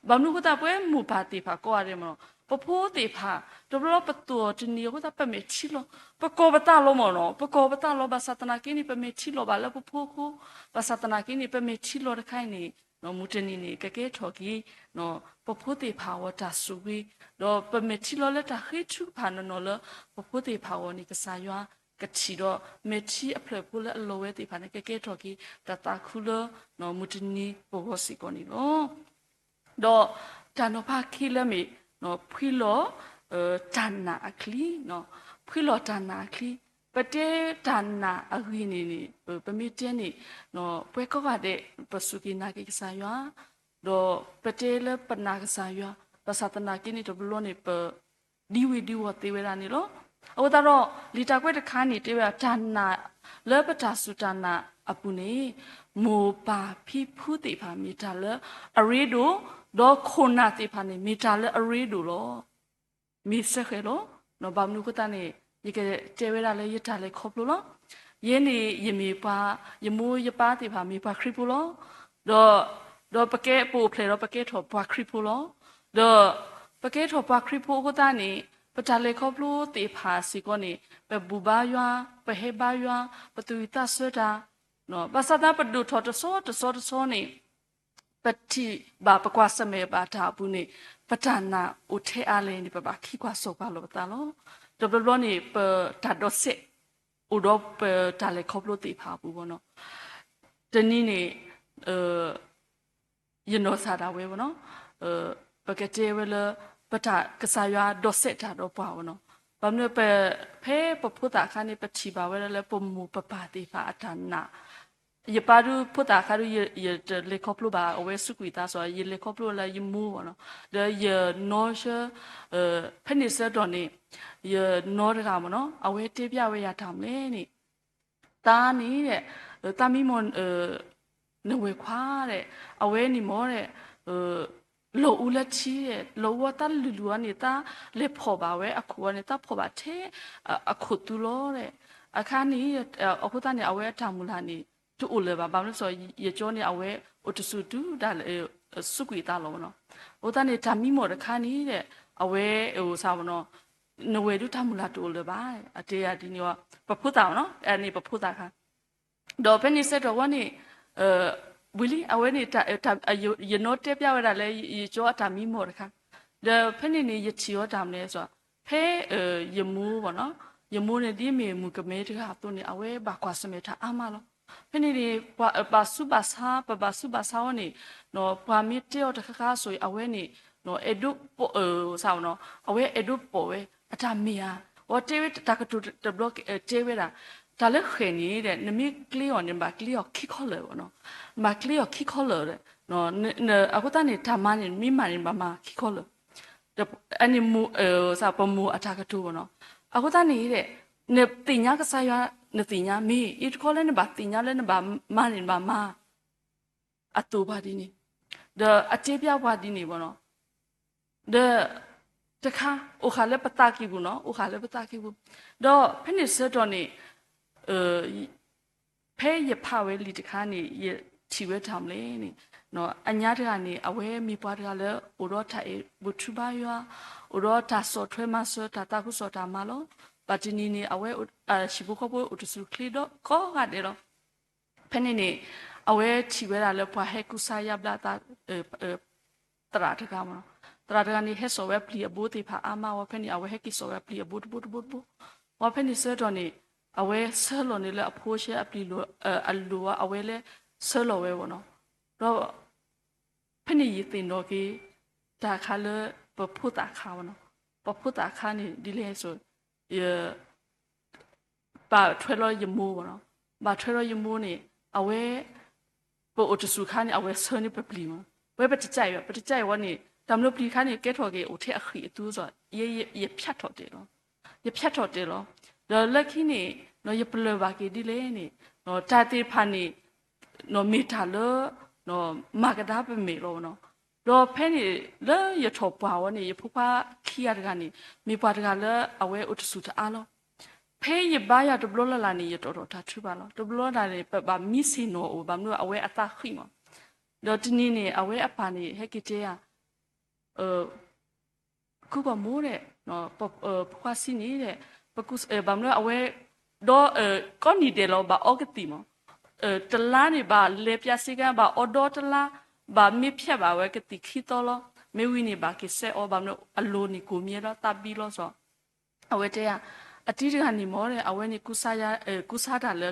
ဘၣ်မနုၤအဃိသတးပဝဲမိၢ်ပၢ်သ့ၣ်တဖၣ်ကိးဂၤဒဲးမ့ၢ်နီၤ, ပဖိသ့ၣ်တဖၣ် တဘျီဘျီပသူၣ်အီၤတနံၤအဃိသတး ပမဲာ်ထံလီၤ, ပကိးပသးလီၤမ့ၢ်နီၤ, ပကိးပသးလီၤ ဘၣ်ဆၣ်သနာ်က့န့ၣ် ပမဲာ်ထံလီၤဘၣ်လၢပဖိအဃိ, ဘၣ်ဆၣ်သနာ်က့န့ၣ် ပမဲာ်ထံလီၤတခါအံၤန့ၣ် မုၢ်တနံၤန့ၣ် ကကဲထီၣ်က့ၤ ပဖိသ့ၣ်တဖၣ်အဂီၢ်တၢ်ဆိၣ်ဂ့ၤ, ဒီးပမဲာ်ထံလီၤလၢတၢ်ဃ့ထုကဖၣ်နီၢ်နီၢ်လၢ ပဖိသ့ၣ်တဖၣ်အဂီၢ်န့ၣ် ကစၢ်ယွၤကထံၣ်ဒီး မဲာ်ထံအဖျၢၣ်ဖိလၢအလီၤဝဲသ့ၣ်တဖၣ်န့ၣ် ကကဲထီၣ်က့ၤတၢ်သးခုလၢ မုၢ်တနံၤပဂီၢ်စ့ၢ်ကီးန့ၣ်လီၤ. ဒီးတၢ်နီၤဖးခံလၢမ့ၢ် ဖှံလီၤ တၢ်နာ်အချံ, ဖှံလီၤတၢ်နာ်အချံ, ပတဲတၢ်နာ်အဂ့ၢ်န့ၣ်န့ၣ် ပမ့ၢ်တဲန့ၣ် ပှၤကိးဂၤဒဲး ပစူၢ်က့ၤနာ်က့ၤကစၢ်ယွၤ, ဒီးပတဲလၢပနာ်ကစၢ်ယွၤ, ဘၣ်ဆၣ်သနာ်က့န့ၣ် တဘျီန့ၣ် ပ ဒံဝ့ၤဒံဝီၤသ့ဝဲဒၣ်န့ၣ်လီၤ. အဃိသတးဒီး လံာ်တၢ်ကွဲးတခါန့ၣ် တဲဝဲဒၣ် တၢ်နာ်လၢပတၢ်စူၢ်တၢ်နာ်အပူၤန့ၣ် မိၢ်ပၢ်ဖံဖုသ့ၣ်တဖၣ်မ့ၢ်တၢ်လၢအရ့ဒိၣ်, ဒီးခိၣ်နၢ်သ့ၣ်တဖၣ်န့ၣ် မ့ၢ်တၢ်လၢအရ့ဒိၣ်လီၤ. မ့ၢ်စ့ၢ်ကီးလီၤ. ဘၣ်မနုၤအဃိသတးန့ၣ် ယကတဲဝဲဒၣ်လၢယတၢ်လဲၤခီဖျိလီၤ. ယဲန့ၣ် ယမ့ၢ်ပှၤ ယမိၢ်ယပၢ်သ့ၣ်တဖၣ်မ့ၢ်ပှၤခရံာ်ဖိလီၤ. ဒီး ဒီးပကဲပအိၣ်ဖျဲၣ်ဒီးပကဲထီၣ်ပှၤခရံာ်ဖိလီၤ. ဒီး ပကဲထီၣ်ပှၤခရံာ်ဖိအဃိသတးန့ၣ် ပတၢ်လဲၤခီဖျိသ့ၣ်တဖၣ်စ့ၢ်ကီးန့ၣ် ပဘူၣ်ဘါယွၤ, ပဟဲဘါယွၤ, ပသူၣ်ဝံၣ်သးဆၢတၢ်, ဘၣ်ဆၣ်သနာ်က့ပဒိၣ်ထီၣ်တဆီတဆီတဆီန့ၣ် ပထံၣ်ဘၣ်ပကွၢ်ဆၢၣ်မဲာ်ဘၣ်တၢ်အပူၤန့ၣ် ပတၢ်နာ်အိၣ်ထဲအါလဲၣ်န့ၣ် ပဘၣ်ခံကွၢ်စိာ်ကွၢ်လီၤပသးလီၤ. တဘျီဘျီန့ၣ် ပတၢ်ဒိးစဲး အိၣ်ဒီးပတၢ်လဲၤခီဖျိသ့ၣ်တဖၣ်အပူၤဘၣ်နီၤ. တနံၤန့ၣ် ယနီၢ်ဆၣ်ဒၣ်ဝဲဘၣ်နီၤ, ပကတဲဝဲလၢ ပတၢ်ကစၢ်ယွၤဒိးစဲးတၢ်ဒီးပှၤဘၣ်နီၤ. ဘၣ်မနုၤ ဖဲပဖိသၣ်အခါန့ၣ် ပထံၣ်ဘၣ်ဝဲဒၣ်လၢပမိၢ်ပပၢ်သ့ၣ်တဖၣ်အတၢ်နာ် ယပၢ်ဒုးဖိသၣ်အခါဒုး ယတလဲၤခီဖျိဘၣ်အဝဲစူးကွံာ်သးစီၤ ယလဲၤခီဖျိလၢယမိၢ်ဘၣ်နီၤ, ဒီးယနီၢ်ဆၢ ဖဲန့ၣ်ဆၢကတီၢ်န့ၣ် ယနီၢ်တဂၤမ့ၢ်နီၤ အဝဲတဲပျၢ်ဝဲယၤတၢ်မနုၤလဲၣ်န့ၣ် သးန့ၣ် သးမံမီၢ် နဝဲၢ်ခွါဒီး အဝဲန့ၣ်မ့ၢ်ဒီး လီၤအူလၢထံဒီး လီၤအူအီၤသးလုၢ်လုၢ်အီၤန့ၣ် သးလဲၤဖီၣ်ဘၣ်ဝဲအခိၣ်အီၤန့ၣ် သးဖီၣ်ဘၣ်ထဲ အခိၣ်သူလီၤဒီး အခါန့ၣ် အဃိသတးန့ၣ် အဝဲအတၢ်မုၢ်လၢ်န့ၣ် တအိၣ်လၢၤဘၣ် ဘၣ်မနုၤလဲၣ် ယကၠီန့ၣ် အဝဲအိၣ်တစူၢ်တုၤဒၣ်လဲာ် စူးကွံာ်သးလီၤဘၣ်နီၤ. အဃိသတးန့ၣ် တၢ်မံမီၢ်တခါန့ၣ်ဒီး အဝဲအိၣ်စၢ်ဘၣ်နီၤ နဝဲၢ်ဒုးတၢ်မုၢ်လၢ်တအိၣ်လၢၤဘၣ် အတဲယၤဒ်န့ၣ် ပဖိသၣ်ဘၣ်နီၤ အန့ၣ်ပဖိသၣ်ခါ ဒီးဖဲန့ၣ်ဆၢကတီၢ်ဝဲန့ၣ် ဝံၤလံ အဝဲန့ၣ် ယနီၢ်တဲပျၢ်ဝဲဒၣ်လၢယကၠီအတၢ်မံမီၢ်တခါ ဒီးဖဲန့ၣ်န့ၣ် ယထံၣ်အီၤတၢ်မနုၤလဲၣ်စီၤ ဖဲ ယမိၢ်ဘၣ်နီၤ ယမိၢ်န့ၣ် ဒ်မ့ၢ်မုၣ်ကမဲတဂၤအသိးန့ၣ် အဝဲဘၣ်ကွၢ်ဆၢၣ်မဲာ်တၢ်အါမးလီၤ. ဖဲန့ၣ်န့ၣ် ပဘၣ်ဆူးဘၣ်ဆါ ပဘၣ်ဆူးဘၣ်ဆါဝဲန့ၣ် ပှၤမ့ၢ်တဲအီၤတခါခါစီၤအံၤ အဝဲန့ၣ် အဲၣ်ဒိးပိာ် စၢ်ဘၣ်နီၤ အဝဲအဲၣ်ဒိးပိာ်ဝဲ အတၢ်မ့ၢ်ဧါ အဝဲတဲဝဲတၢ်ကတိၤတဘျီတဲဝဲဒၣ် တၢ်လၢဃဲၣ်န့ၣ်ဒီး နမ့ၢ်ကျ့အီၤန့ၣ် နဘၣ်ကျ့အီၤခံခီလၢာ်ဘၣ်နီၤ နဘၣ်ကျ့အီၤခံခီလၢာ်ဒီး အဃိသတးန့ၣ် တၢ်မၤန့ၣ် နမ့ၢ်မၤန့ၣ် နဘၣ်မၤခံခီလၢာ် အန့ၣ် ပမိၢ်အတၢ်ကတိၤဘၣ်နီၤ အဃိသတးန့ၣ်ဒီး နသ့ၣ်ညါကစၢ်ယွၤ နသ့ၣ်ညါမ့ၢ် အံၤတခီလၢနဘၣ်သ့ၣ်ညါလၢနဘၣ်မၤန့ၣ် နဘၣ်မၤ အသိးပှၤဒ်န့ၣ် ဒီးအတဲပျၢ်ပှၤဒ်န့ၣ်ဘၣ်နီၤ ဒီး တခါ အိၣ်ဃာ်လၢပသးကံၢ်ပူၤနီၤ အိၣ်ဃာ်လၢပသးကံၢ်ပူၤ ဒီးဖဲန့ၣ်ဆၢကတီၢ်န့ၣ် ဖဲယဖးဝဲလံာ်တခါန့ၣ် ယထံၣ်ဝဲတၢ်မနုၤလဲၣ်န့ၣ် အညါတဂၤန့ၣ် အဝဲမ့ၢ်ပှၤတဂၤလၢ အိၣ်ဒီးတၢ်အဲၣ်ဘူၣ်ထူဘါယွၤ အိၣ်ဒီးတၢ်ဆီၣ်ထွဲမၤစၢၤ တၢ်သးခုကစီၣ်တၢ်မၤလီၤ. ဘၣ်တနံၤန့ၣ် အဝဲ ဟံၣ်ဖိဃီဖိအိၣ်တဆူၣ်ချ့ဒီးကိးဂၤဒဲးလီၤ. ဖဲန့ၣ်န့ၣ် အဝဲထံၣ်ဝဲဒၣ်လၢပှၤဟဲကူစါယါဘျါအသး သရၣ်တဂၤမ့ၢ်နီၤ, သရၣ်တဂၤန့ၣ် ဟဲစိာ်ဝဲပျံၤအဘိသ့ၣ်တဖၣ်အါမးဝံၤ ဖဲန့ၣ် အဝဲဟဲက့ၤစိာ်ဝဲပျံၤအဘိတဘိတဘိတဘိ, ဝံၤဖဲန့ၣ်ဆၢကတီၢ်န့ၣ် အဝဲဆၢလီၤန့ၣ်လၢအဖိဆဲးအပျံၤ အလိၤဝဲ အဝဲလဲၤဆၢလီၤဝဲမ့ၢ်နီၤ, ဒီး ဖဲန့ၣ်ယသ့ၣ်နီၣ်က့ၤ တၢ်ခါလၢ ပဖိသၣ်ခါမ့ၢ်နီၤ, ပဖိသၣ်ခါန့ၣ် ဒ်လဲၣ်ဆိ ယ ဘၣ်ထွဲလီၤယမိၢ်မ့ၢ်နီၤ, ဘၣ်ထွဲလီၤယမိၢ်န့ၣ် အဝဲ ပအိၣ်တဆူၣ်ခါန့ၣ် အဝဲဆၢန့ၢ်ပပျံၤမ့ၢ်နီၤ, ဝဲပတကးအံၤဘၣ် ပတကးအံၤဝံၤန့ၣ် တၢ်မ့ၢ်ပျံၤတခါန့ၣ် ကဲထီၣ်က့ၤအိၣ်ထဲအဃံၣ်အသူသိး ယ ယ ယဖၠးထီၣ်တဲာ်လီၤ, ယဖၠးထီၣ်တဲာ်လီၤ, ဒီးလၢခံန့ၣ် ယပလၢၢ်ဘၣ်က့ၤဒ်လဲၣ်န့ၣ် တၢ်သ့ၣ်တဖၣ်န့ၣ် မ့ၢ်တၢ်လၢ မၤကဒါပမဲာ်လီၤမ့ၢ်နီၤ, ဒီးဖဲန့ၣ် လၢယထီၣ်ပှၢ်ဝံၤန့ၣ် ယဖိခွါခံဂၤတဂၤန့ၣ် မ့ၢ်ပှၤတဂၤလၢအဝဲအိၣ်တဆူၣ်တအါလီၤ. ဖဲယဘါယွၤတဘျီလၢ်လၢ်န့ၣ် ယတီၣ်ထီၣ်တၢ်ထုကဖၣ်လီၤ. တဘျီလၢ်လၢ်န့ၣ် ပဘၣ်မံဆ့ၣ်နီၤအီၤ ဘၣ်မနုၤအဝဲအသးဃံမး. ဒီးတနံၤန့ၣ် အဝဲအပၢ်န့ၣ် ဟဲက့ၤတဲယၤ ခုၣ်ကီၢ်မိၢ်ဒဲး ဖိခွါဆံးန့ၣ်ဒဲး ဘၣ်မနုၤအဝဲ ဒီး ကိးနံၤဒဲးလီၤ ဘၣ်အီကသံၣ်မး, တလါန့ၣ် ဘၣ်လဲၤပၠးစ့ကၤ ဘၣ်အီဒီတလါ, ဘၣ်မ့ၢ်ဖျဲးဘၣ်ဝဲကသံၣ်ခံသီလီၤ. မ့ၢ်ဝံၤန့ၣ် ဘၣ်က့ၤစဲးအီၤ ဘၣ်မနုၤအလိၤန့ၣ် ကိၢ်မံဒီးသးဘံလီၤစီၤ အဝဲတဲယၤ အတံၤတဂၤန့ၣ်မ့ၢ်ဒဲး အဝဲန့ၣ် ကူစါတၢ်လၢ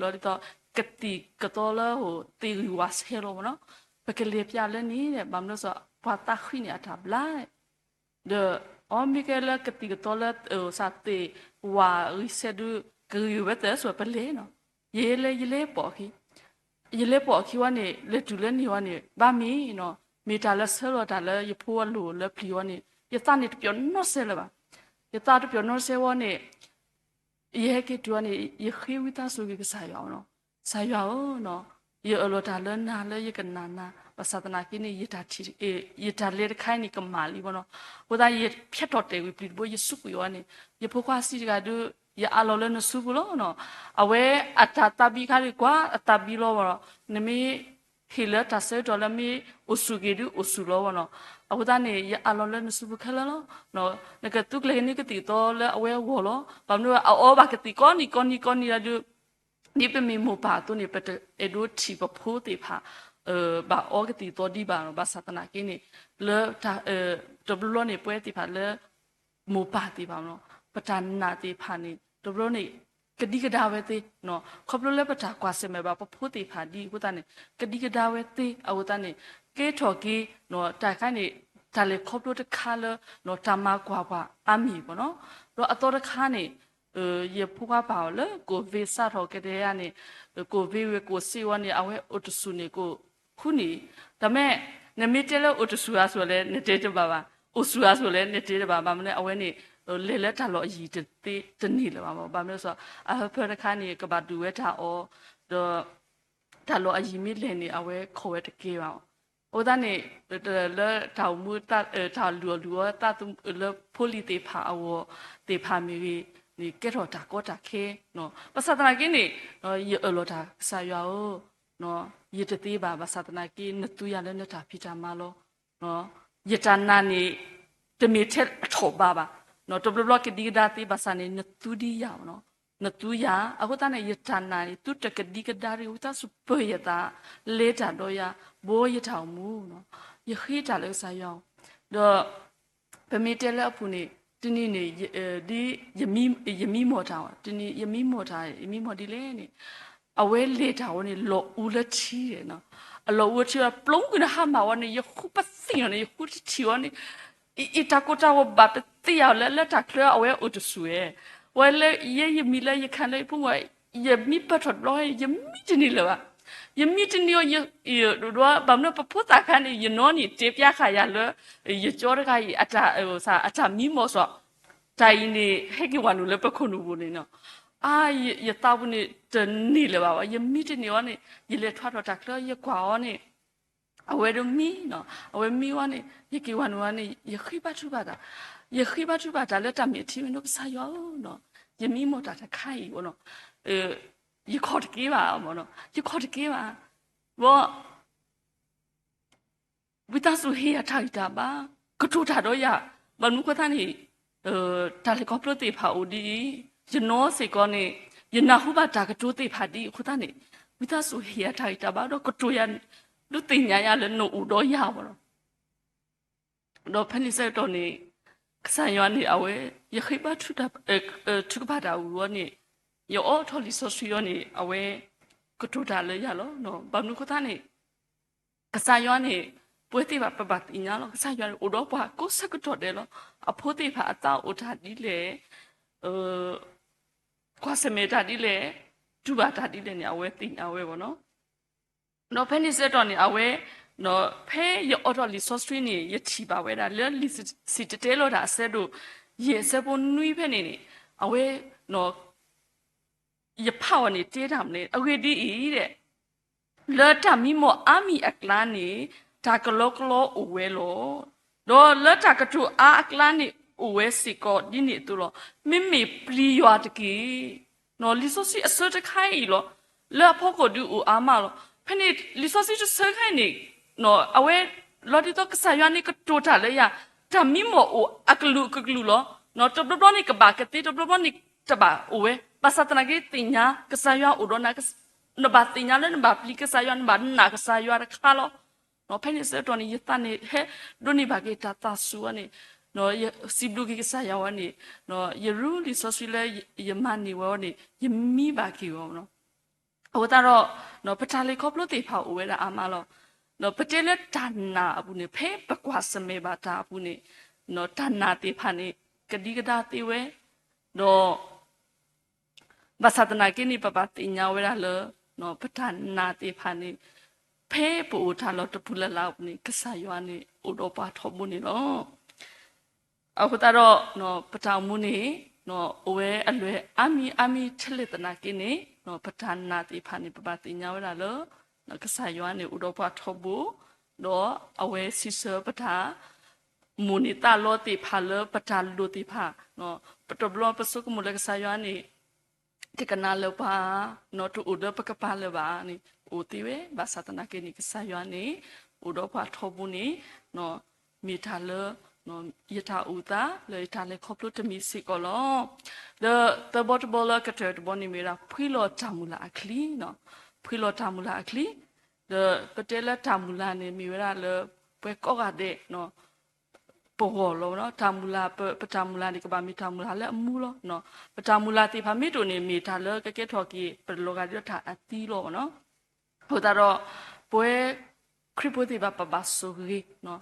လီၤဒ်သိး ကသံၣ်ကသီလၢသ့ၣ်ဂံၢ်ဝၣ်ဆဲးလီၤမ့ၢ်နီၤ, ပကလဲၤပၠးလၢန့ၣ်ဒဲး ဘၣ်မနုၤစီၤ ပှၤသးဃံန့ၣ်အတၢ်ဘျါ ဒီး အီ မ့ၢ်ကဲလၢကသံၣ်ကသီလၢ သ့ၣ်ဝၣ်ဂံၢ်ဆဲးဒုး ကဂံၢ်ဝဲသၢဆိပလဲၤနီၤ, ယလဲၤ ယလဲၤပိာ်အခံ, ယလဲၤပိာ်အခံဝံၤန့ၣ် လဲၤတုၤလၢန့ၣ်ဝံၤန့ၣ် ဘၣ်မ့ၢ်နီၤ, မ့ၢ်တၢ်လၢဆၢလီၤတၢ်လၢယဖိအလိၤလၢပျံၤဝံၤန့ၣ် ယသးန့ၣ်တပျီၤနီတစဲးလၢၤဘၣ်. ယသးတပျီၤနီတစဲးဝံၤန့ၣ် ယဟဲက့ၤတုၤဝံၤန့ၣ် ယဃ့ဝံသးစူၤက့ၤကစၢ်ယွၤနီၤ, ကစၢ်ယွၤဧၢနီၤ, ယအၢၣ်လီၤတၢ်လၢနၤလၢယကနၣ်နၤ, ဘၣ်ဆၣ်သနာ်က့န့ၣ် ယတၢ်ထံၣ် ယတၢ်လဲၤတခါအံၤန့ၣ် ကမၣ်လံမ့ၢ်နီၤ, အဃိသတး ယဖျဲးထီၣ်တဲာ်ဝံၤပျံၤတဘိ ယစူးကွံာ်ဝံၤန့ၣ် ယဖိခွါဆံးတဂၤဒုး ယအးလီၤလၢနစုပူၤလီၤနီၤ, အဝဲအတၢ်သးဘံခါဒုးကွၢ်အသးဘံလီၤဝဲနီၤ, နမ့ၢ် ဟ့ၣ်လၢတၢ်ဆၢကတီၢ်လၢမ့ၢ်အိၣ်ဆူၣ်က့ၤဒုးအိၣ်ဆူၣ်လီၤဝဲနီၤ, အဃိသတးန့ၣ် ယအးလီၤလၢနစုပူၤခဲလၢာ်လီၤ, နကသူကျဲၤန့ၢ်ကသံၣ်ကသီလၢအဝဲအဂီၢ်လီၤ, ဘၣ်မနုၤအအီဘၣ်ကသံၣ်ကိးနံၤကိးနံၤကိးနံၤဒုး ဒ်ပမ့ၢ်မိၢ်ပၢ်အသိးန့ၣ် ပတအဲၣ်ဒိးထံၣ်ပဖိသ့ၣ်တဖၣ် ဘၣ်အီကသံၣ်ကသီဒံးဘၣ်နီၤ, ဘၣ်ဆၣ်သနာ်က့န့ၣ် လၢ တဘျီဘျီန့ၣ် ပဝဲသ့ၣ်တဖၣ်လၢ မိၢ်ပၢ်သ့ၣ်တဖၣ်နီၤ, ပတၢ်နာ်သ့ၣ်တဖၣ်န့ၣ် တဘျီန့ၣ် ကဒံကဒါဝဲသ့, ခီဖျိလၢပတၢ်ကွၢ်ဆၢၣ်မဲာ်ဘၣ်ပဖိသ့ၣ်တဖၣ်ဒ်အဃိသတးန့ၣ် ကဒံကဒါဝဲသ့, အဃိသတးန့ၣ် ကဲထီၣ်က့ၤ တၢ်ခါန့ၣ် တၢ်လဲၤခီဖျိတခါလၢ တၢ်မၤကွၢ်ပှၤအါမံၤမ့ၢ်နီၤ, ဒီးအသီတခါန့ၣ် ယဖိခွါပာ်အီၤလၢ ကိၣ်ဝ့းစးထီၣ်ကတၢၢ်န့ၣ် ကိၣ်ဝ့းဝဲကိၣ်စ့ဝံၤန့ၣ် အဝဲအိၣ်တဆူၣ်န့ၣ် ကိၣ်ဃုနံၣ်, တမ့ၢ် နမ့ၢ်တဲလၢအိၣ်တဆူၣ်ဧါဆိးလဲၣ် နတဲတဘၣ်ဘၣ်, အိၣ်ဆူၣ်ဧါဆိးလဲၣ် နတဲတဘၣ်, ဘၣ်မနုၤအဝဲန့ၣ် လဲၤလၢတၢ်လီၢ်အယံၤတသ့တန့ၢ်လၢၤဘၣ်မ့ၢ်, ဘၣ်မနုၤစီ အဟၢဖၢတခါန့ၣ် ကဘၣ်ဒုးဝဲတၢ်အီၣ် ဒီး တၢ်လီၢ်အယံၤမ့ၢ်လဲၤန့ၣ် အဝဲခိးဝဲတကဲဘၣ်, အဃိသတးန့ၣ် လၢတၢ်အိၣ်မူ တၢ်လုၢ်အီၣ်လုၢ်အီ သးသမူလၢဖိလံၤသ့ၣ်တဖၣ်အဂီၢ်သ့ၣ်တဖၣ်မ့ၢ်ဂ့ၤန့ၣ် ကဲထီၣ်တၢ်ကီတၢ်ခဲ, ဘၣ်ဆၣ်သနာ်က့န့ၣ် ယအၢၣ်လီၤတၢ်ကစၢ်ယွၤဧၢ, ယတသ့ဘၣ် ဘၣ်ဆၣ်သနာ်က့ နသူယၤလၢနတၢ်ဖံးတၢ်မၤလီၤ. ယတၢ်နာ်န့ၣ် တမ့ၢ်ထဲအထီၣ်ဘးဘၣ်, တဘျီဘျီကဒံကဒါသ့ဘၣ်ဆၣ်န့ၣ် နသူဒံးယၤ, နသူယၤ, အဃိသတးန့ၣ် ယတၢ်နာ်န့ၣ် သုတကဒံကဒါတဂ့ၤ ဝံသးစူၤပၢၢ်ယသး, လဲၤတၢ်ဒီးယၤ, ဘှီယတၢ်အိၣ်မူ, ယဃ့တၢ်လၢကစၢ်ယွၤအအိၣ်, ဒီး ပမ့ၢ်တဲလၢအပူၤန့ၣ် တနံၤန့ၣ် ဒ် ယမံမီၢ်တၢ်, တနံၤ ယမံမီၢ်တၢ် ယမံမီၢ်ဒ်လဲၣ်န့ၣ် အဝဲလဲၤတၢ်ဝဲန့ၣ် လီၤအူလၢထံ, အလီၤအူလၢထံဝဲ ပျိမုၢ်ကနၣ်ဟါမၢ်ဝဲန့ၣ် ယဃုပသံၣ်နီၤန့ၣ် ယဃုတထံၣ်ဝဲန့ၣ် အံၤတၢ်ကိၢ်တၢ်ဂီၤဘၣ်ပသ့ၣ်ညါလၢ လၢတၢ်ချၢအဝဲအိၣ်တဆူၣ်ဝဲ, ဝဲလၢယဲယမံၤလၢယခါလၢယဖိမုၣ် ယမံပၢၢ်ထီၣ်တဘျီ ယမံတန့ၢ်လၢၤဘၣ်, ယမံတန့ၢ်အီၤ, ဘၣ်မနုၤပဖိသၣ်ခါန့ၣ် ယနီၢ်န့ၣ်တဲပျါဃာ်ယၤလၢ ယကၠီတဂၤအံၤ အတၢ်မံမီၢ်စီၤ တၢ်အံၤန့ၣ် ဟဲက့ၤဝၤနုာ်လၢပခိၣ်နူာ်ပူၤန့ၣ်နီၤ, အါ ယသးပူၤန့ၣ် တန့ၢ်လၢၤဘၣ်ဝဲ, ယမံတန့ၢ်အီၤန့ၣ် ယလဲၤထွါထီၣ်တၢ်ချၢ ယကွၢ်အီၤန့ၣ် အဝဲဒၣ်မံနီၤ, အဝဲမံဝဲန့ၣ် ယက့ၤဝၤနုာ်ဝဲန့ၣ် ယဃ့ဘါထုကဖၣ်တၢ်, ယဃ့ဘါထုကဖၣ်တၢ်လၢတၢ်မဲာ်ထံမဲာ်နိ ကစၢ်ယွၤဧၢနီၤ, ယမံမီၢ်တၢ်တခါအံၤနီၤ, ယခီၣ်တက့ဘၣ်မ့ၢ်နီၤ, ယခီၣ်တက့ဘၣ်, ဘီ ဝံသးစူၤဟ့ၣ်ယၤတၢ်ဂံၢ်တၢ်ဘါ, ကတိၤတၢ်ဒီးယၤ, ဘၣ်မနုၤအဃိသတးန့ၣ် တၢ်လဲၤခီဖျိသ့ၣ်တဖၣ်အိၣ်ဒ်အံၤ, ယနီၢ်စ့ၢ်ကီးန့ၣ် ယနၢ်ဟူဘၣ်တၢ်ကတိၤသ့ၣ်တဖၣ်ဒ်အံၤအဃိသတးန့ၣ်, ဝံသးစူၤဟ့ၣ်ယၤတၢ်ဂံၢ်တၢ်ဘါ ဒီးကတိၤယၤ ဒုးသ့ၣ်ညါယၤလၢနအိၣ်ဒီးယၤအဂီၢ်လီၤ. ဒီးဖဲန့ၣ်ဆၢကတီၢ်န့ၣ် ကစၢ်ယွၤန့ၣ် အဝဲ ယဃ့ဘါထုကဖၣ်တၢ်အဂီၢ်န့ၣ်, ယအိးထီၣ်လံာ်စီဆှံအဂီၢ်န့ၣ် အဝဲကတိၤတၢ်လၢယၤလီၤ. ဘၣ်မနုၤအဃိသတးန့ၣ် ကစၢ်ယွၤန့ၣ် ပဝဲသ့ၣ်တဖၣ်ပဘၣ်သ့ၣ်ညါလီၤ. ကစၢ်ယွၤန့ၣ်အိၣ်ဒီးပှၤကိးဆၢကတီၢ်ဒဲးလီၤ. အဖိသ့ၣ်တဖၣ်အသးအိၣ်တၢ်ဒ်လဲၣ်, ကွၢ်ဆၢၣ်မဲာ်တၢ်ဒ်လဲၣ်, တူၢ်ဘၣ်တၢ်ဒ်လဲၣ်န့ၣ် အဝဲသ့ၣ်ညါဝဲဘၣ်နီၤ. ဒီးဖဲန့ၣ်ဆၢကတီၢ်န့ၣ် အဝဲ ဖဲယအိးထီၣ်လံာ်စီဆှံန့ၣ် ယထံၣ်ဘၣ်ဝဲဒၣ်လၢလံာ်စံၣ်တဲၤတဲလီၤတၢ်အဆၢဒိၣ်ယဲၢ် အဆၢဖိနွံဖဲန့ၣ်န့ၣ် အဝဲ ယဖးအီၤန့ၣ် တဲတၢ်မနုၤလဲၣ်, အဂ့ၢ်ဒ်အံၤ, လၢတၢ်မံမီၢ်အါမံၤအကျါန့ၣ် တၢ်ကလီကလီအိၣ်ဝဲလီၤ. ဒီးလၢတၢ်ကတိၤအါအကျါန့ၣ် အိၣ်ဝဲစ့ၢ်ကီးဒ်န့ၣ်အသိးလီၤ. မ့မ့ၢ်ပျံၤယွၤတက့ၢ်. လံာ်စီဆှံအဆၢတခါအံၤလီၤ, လၢအဖီခိၣ်ဒုးအိၣ်အါမးလီၤ. ဖဲန့ၣ်လံာ်စီဆှံတဆၢခါအံၤန့ၣ် အဝဲ လီၤဒ်သိးကစၢ်ယွၤန့ၣ်ကတိၤတၢ်လၢယၤ, တၢ်မံမီၢ်အိၣ်အကလုာ်ကလုာ်လီၤ. တဘျီဘျီန့ၣ်ကဘၣ်ကသ့, တဘျီဘျီန့ၣ်တဘၣ်အိၣ်ဝဲ, ဘၣ်ဆၣ်သနာ်က့သ့ၣ်ညါ ကစၢ်ယွၤအိၣ်ဒီးနၤ, နဘၣ်သ့ၣ်ညါလၢနဘၣ်ပျံၤကစၢ်ယွၤ, နဘၣ်နာ်ကစၢ်ယွၤတခါလီၤ. ဖဲန့ၣ်ဆၢကတီၢ်န့ၣ် ယသးန့ၣ်ဟဲဒိးန့ၢ်ဘၣ်က့ၤတၢ်သးစူၤအီၤန့ၣ်, ယစံးဘျုးက့ၤကစၢ်ယွၤဝဲန့ၣ်, ယရူလံာ်စီဆှံလၢယမၤန့ၢ်ဝဲအီၤန့ၣ် ယမံဘၣ်က့ၤအီၤ. အဃိသတးဒီး ပတၢ်လဲၤခီဖျိသ့ၣ်တဖၣ်အိၣ်ဝဲဒၣ်အါမးလီၤ. ပတဲလၢတၢ်နာ်အပူၤန့ၣ် ဖဲပကွၢ်ဆၢၣ်မဲာ်ဘၣ်တၢ်အပူၤန့ၣ်, တၢ်နာ်သ့ၣ်တဖၣ်န့ၣ် ကဒံကဒါသ့ဝဲ, ဒီး ဘၣ်ဆၣ်သနာ်က့န့ၣ် ပဘၣ်သ့ၣ်ညါဝဲဒၣ်လၢ ပတၢ်နာ်သ့ၣ်တဖၣ်န့ၣ် ဖဲပအိၣ်တၢ်လီၢ်တပူၤလၢ်လၢ်အပူၤန့ၣ် ကစၢ်ယွၤန့ၣ်အိၣ်ဒီးပှၤထီဘိန့ၣ်လီၤ. အဃိသတးဒီး ပတၢ်အိၣ်မူန့ၣ် အိၣ်ဝဲအလွဲၢ်အါမံၤအါမံၤထဲလဲၣ်သနာ်က့န့ၣ် ပတၢ်နာ်သ့ၣ်တဖၣ်န့ၣ် ပဘၣ်သ့ၣ်ညါဝဲဒၣ်လၢ ကစၢ်ယွၤန့ၣ်အိၣ်ဒီးပှၤထီဘိ, ဒီးအဝဲစံးဆၢပတၢ် မိၣ်န့ၢ်သးလီသ့ၣ်တဖၣ်လၢပတၢ်လိၣ်သ့ၣ်တဖၣ်, ပတဘျီပဆိကမိၣ်လၢကစၢ်ယွၤန့ၣ် တကနၣ်လၢၤပှၤ, တအိၣ်လၢပကပၤလၢၤဘၣ်န့ၣ် အိၣ်သ့ဝဲ, ဘၣ်ဆၣ်သနာ်က့န့ၣ် ကစၢ်ယွၤန့ၣ် အိၣ်ဒီးပှၤထီဘိန့ၣ် မ့ၢ်တၢ်လၢ ယတၢ်အိၣ်သးလၢယတၢ်လဲၤခီဖျိတမံၤစ့ၢ်ကီးလီၤ. ဒီးသၢဘီတဘီလၢကတၢၢ်တဘီန့ၣ်မ့ၢ်ဝဲဒၣ် ဖှံလီၤတၢ်မုၢ်လၢ်အချံ, ဖှံလီၤတၢ်မုၢ်လၢ်အချံ, ဒီးပတဲလၢတၢ်မုၢ်လၢ်န့ၣ်မ့ၢ်ဝဲဒၣ်လၢ ပှၤကိးဂၤဒဲး ပဂီၢ်လီၤ. တၢ်မုၢ်လၢ်, ပတၢ်မုၢ်လၢ်န့ၣ် ကဘၣ်မ့ၢ်တၢ်မုၢ်လၢ်လၢအမူလီၤ. ပတၢ်မုၢ်လၢ်သ့ၣ်တဖၣ်မ့ၢ်တအိၣ်န့ၣ် မ့ၢ်တၢ်လၢကကဲထီၣ်က့ၤ ပလီၤဂာ်ဒ်တၢ်အသံလီၤ. အဃိသတးဒီး ပဝဲခရံာ်ဖိသ့ၣ်တဖၣ် ပဘၣ်ဆိၣ်ဂ့ၤ,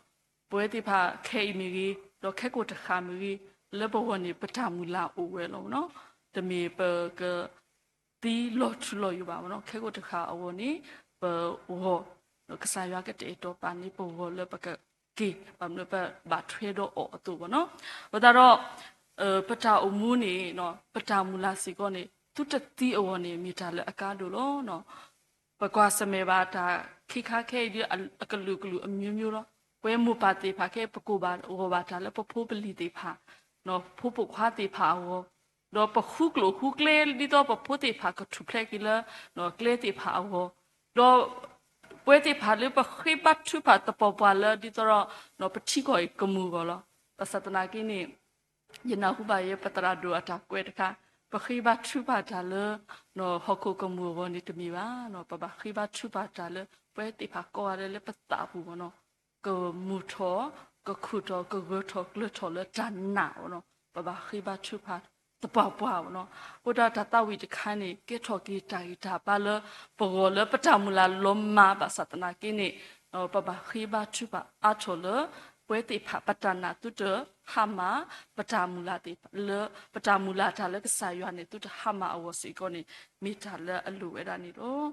ပဝဲသ့ၣ်တဖၣ်ခဲအံၤမ့ၢ်ဂ့ၤ, ဒီးခဲကိာ်တဃၣ်မ့ၢ်ဂ့ၤ, လၢပဂီၢ်န့ၣ် ပတၢ်မုၢ်လၢ်အိၣ်ဝဲလီၤ. တမ့ၢ်ပက သံလီၤထူလီၤယိာ်ဘၣ်နီၤ. ခဲကိာ်တဃၣ်အဂီၢ်န့ၣ် ပဂီၢ် ကစၢ်ယွၤကတဲာ်ကတီၤပာ်န့ၢ်ပဂီၢ်လၢပကက့ၤ ဘၣ်မနုၤလၢပဘၣ်ထွဲဒီးအီၤအသိးဘၣ်နီၤ. အဃိသတးဒီး ပတၢ်အိၣ်မူန့ၣ် ပတၢ်မုၢ်လၢ်စ့ၢ်ကီးန့ၣ် သုတသံအဂီၢ်န့ၣ် မ့ၢ်တၢ်လၢအကါဒိၣ်လီၤ. ပကွၢ်ဆၢၣ်မဲာ်ဘၣ်တၢ်ခံခါခဲအံၤဒီး အကလုာ်ကလုာ်အမျိုးမျိုးလီၤ. ပဝဲမိၢ်ပၢ်သ့ၣ်တဖၣ်ခဲအံၤ ပကိၢ်ဘၣ်ဂီၢ်ဘၣ်တၢ်လၢပဖိပလံၤသ့ၣ်တဖၣ်, ဖိပိာ်ခွါသ့ၣ်တဖၣ်အဂီၢ်, ဒီးပဃုကျိၣ်ဃုကျဲဒ်သိးပဖိသ့ၣ်တဖၣ်ကထူၣ်ဖျဲးက့ၤလၢ ကျဲသ့ၣ်တဖၣ်အဂီၢ်, ဒီးပဝဲသ့ၣ်တဖၣ်လၢပဃ့ဘါထုကဖၣ်သပှၢ်ပှၢ်လၢဒ်သိးဒီး ပထံကီၢ်အံၤကမုာ်အဂီၢ်လီၤ. ဘၣ်ဆၣ်သနာ်က့န့ၣ် ယနၢ်ဟူဘၣ်ယဲပသရၣ်ဒိၣ်အတၢ်ကွဲးတခါ, ပဃ့ဘါထုကဖၣ်တၢ်လၢ ဟီၣ်ခိၣ်ကမုာ်အဂီၢ်န့ၣ်တမ့ၢ်ဘၣ်နီၤ. ပဘၣ်ဃ့ဘါထုကဖၣ်တၢ်လၢ ပဝဲသ့ၣ်တဖၣ်ကိးဂၤဒဲးလၢပသးပူၤဘၣ်နီၤ. ကမုာ်ထီၣ်, ကခုၣ်ထီၣ်, ကဂၢၢ်ထီၣ်ကျၢၤထီၣ်လၢတၢ်နာ်ဘၣ်နီၤ. ပဘၣ်ဃ့ဘါထုကဖၣ်သပှၢ်ပှၢ်ဘၣ်နီၤ. အဃိဒီးတၢ်သးဝံၣ်တခါန့ၣ် ကဲထီၣ်က့ၤတၢ်ဂံၢ်တၢ်ဘါလၢပဂီၢ်လၢပတၢ်မုၢ်လၢ်လီၤမၢ်ဘၣ်ဆၣ်သနာ်က့န့ၣ် ပဘၣ်ဃ့ဘါထုကဖၣ်အါထီၣ်လၢ ပဝဲသ့ၣ်တဖၣ်ပတၢ်နာ်သုတဟါမၢ်, ပတၢ်မုၢ်လၢ်သ့ၣ်လၢ ပတၢ်မုၢ်လၢ်တၢ်လၢကစၢ်ယွၤန့ၣ် သုတဟါမၢ်အဂီၢ်စ့ၢ်ကီးန့ၣ် မ့ၢ်တၢ်လၢအလိၣ်ဝဲဒၣ်န့ၣ်လီၤ.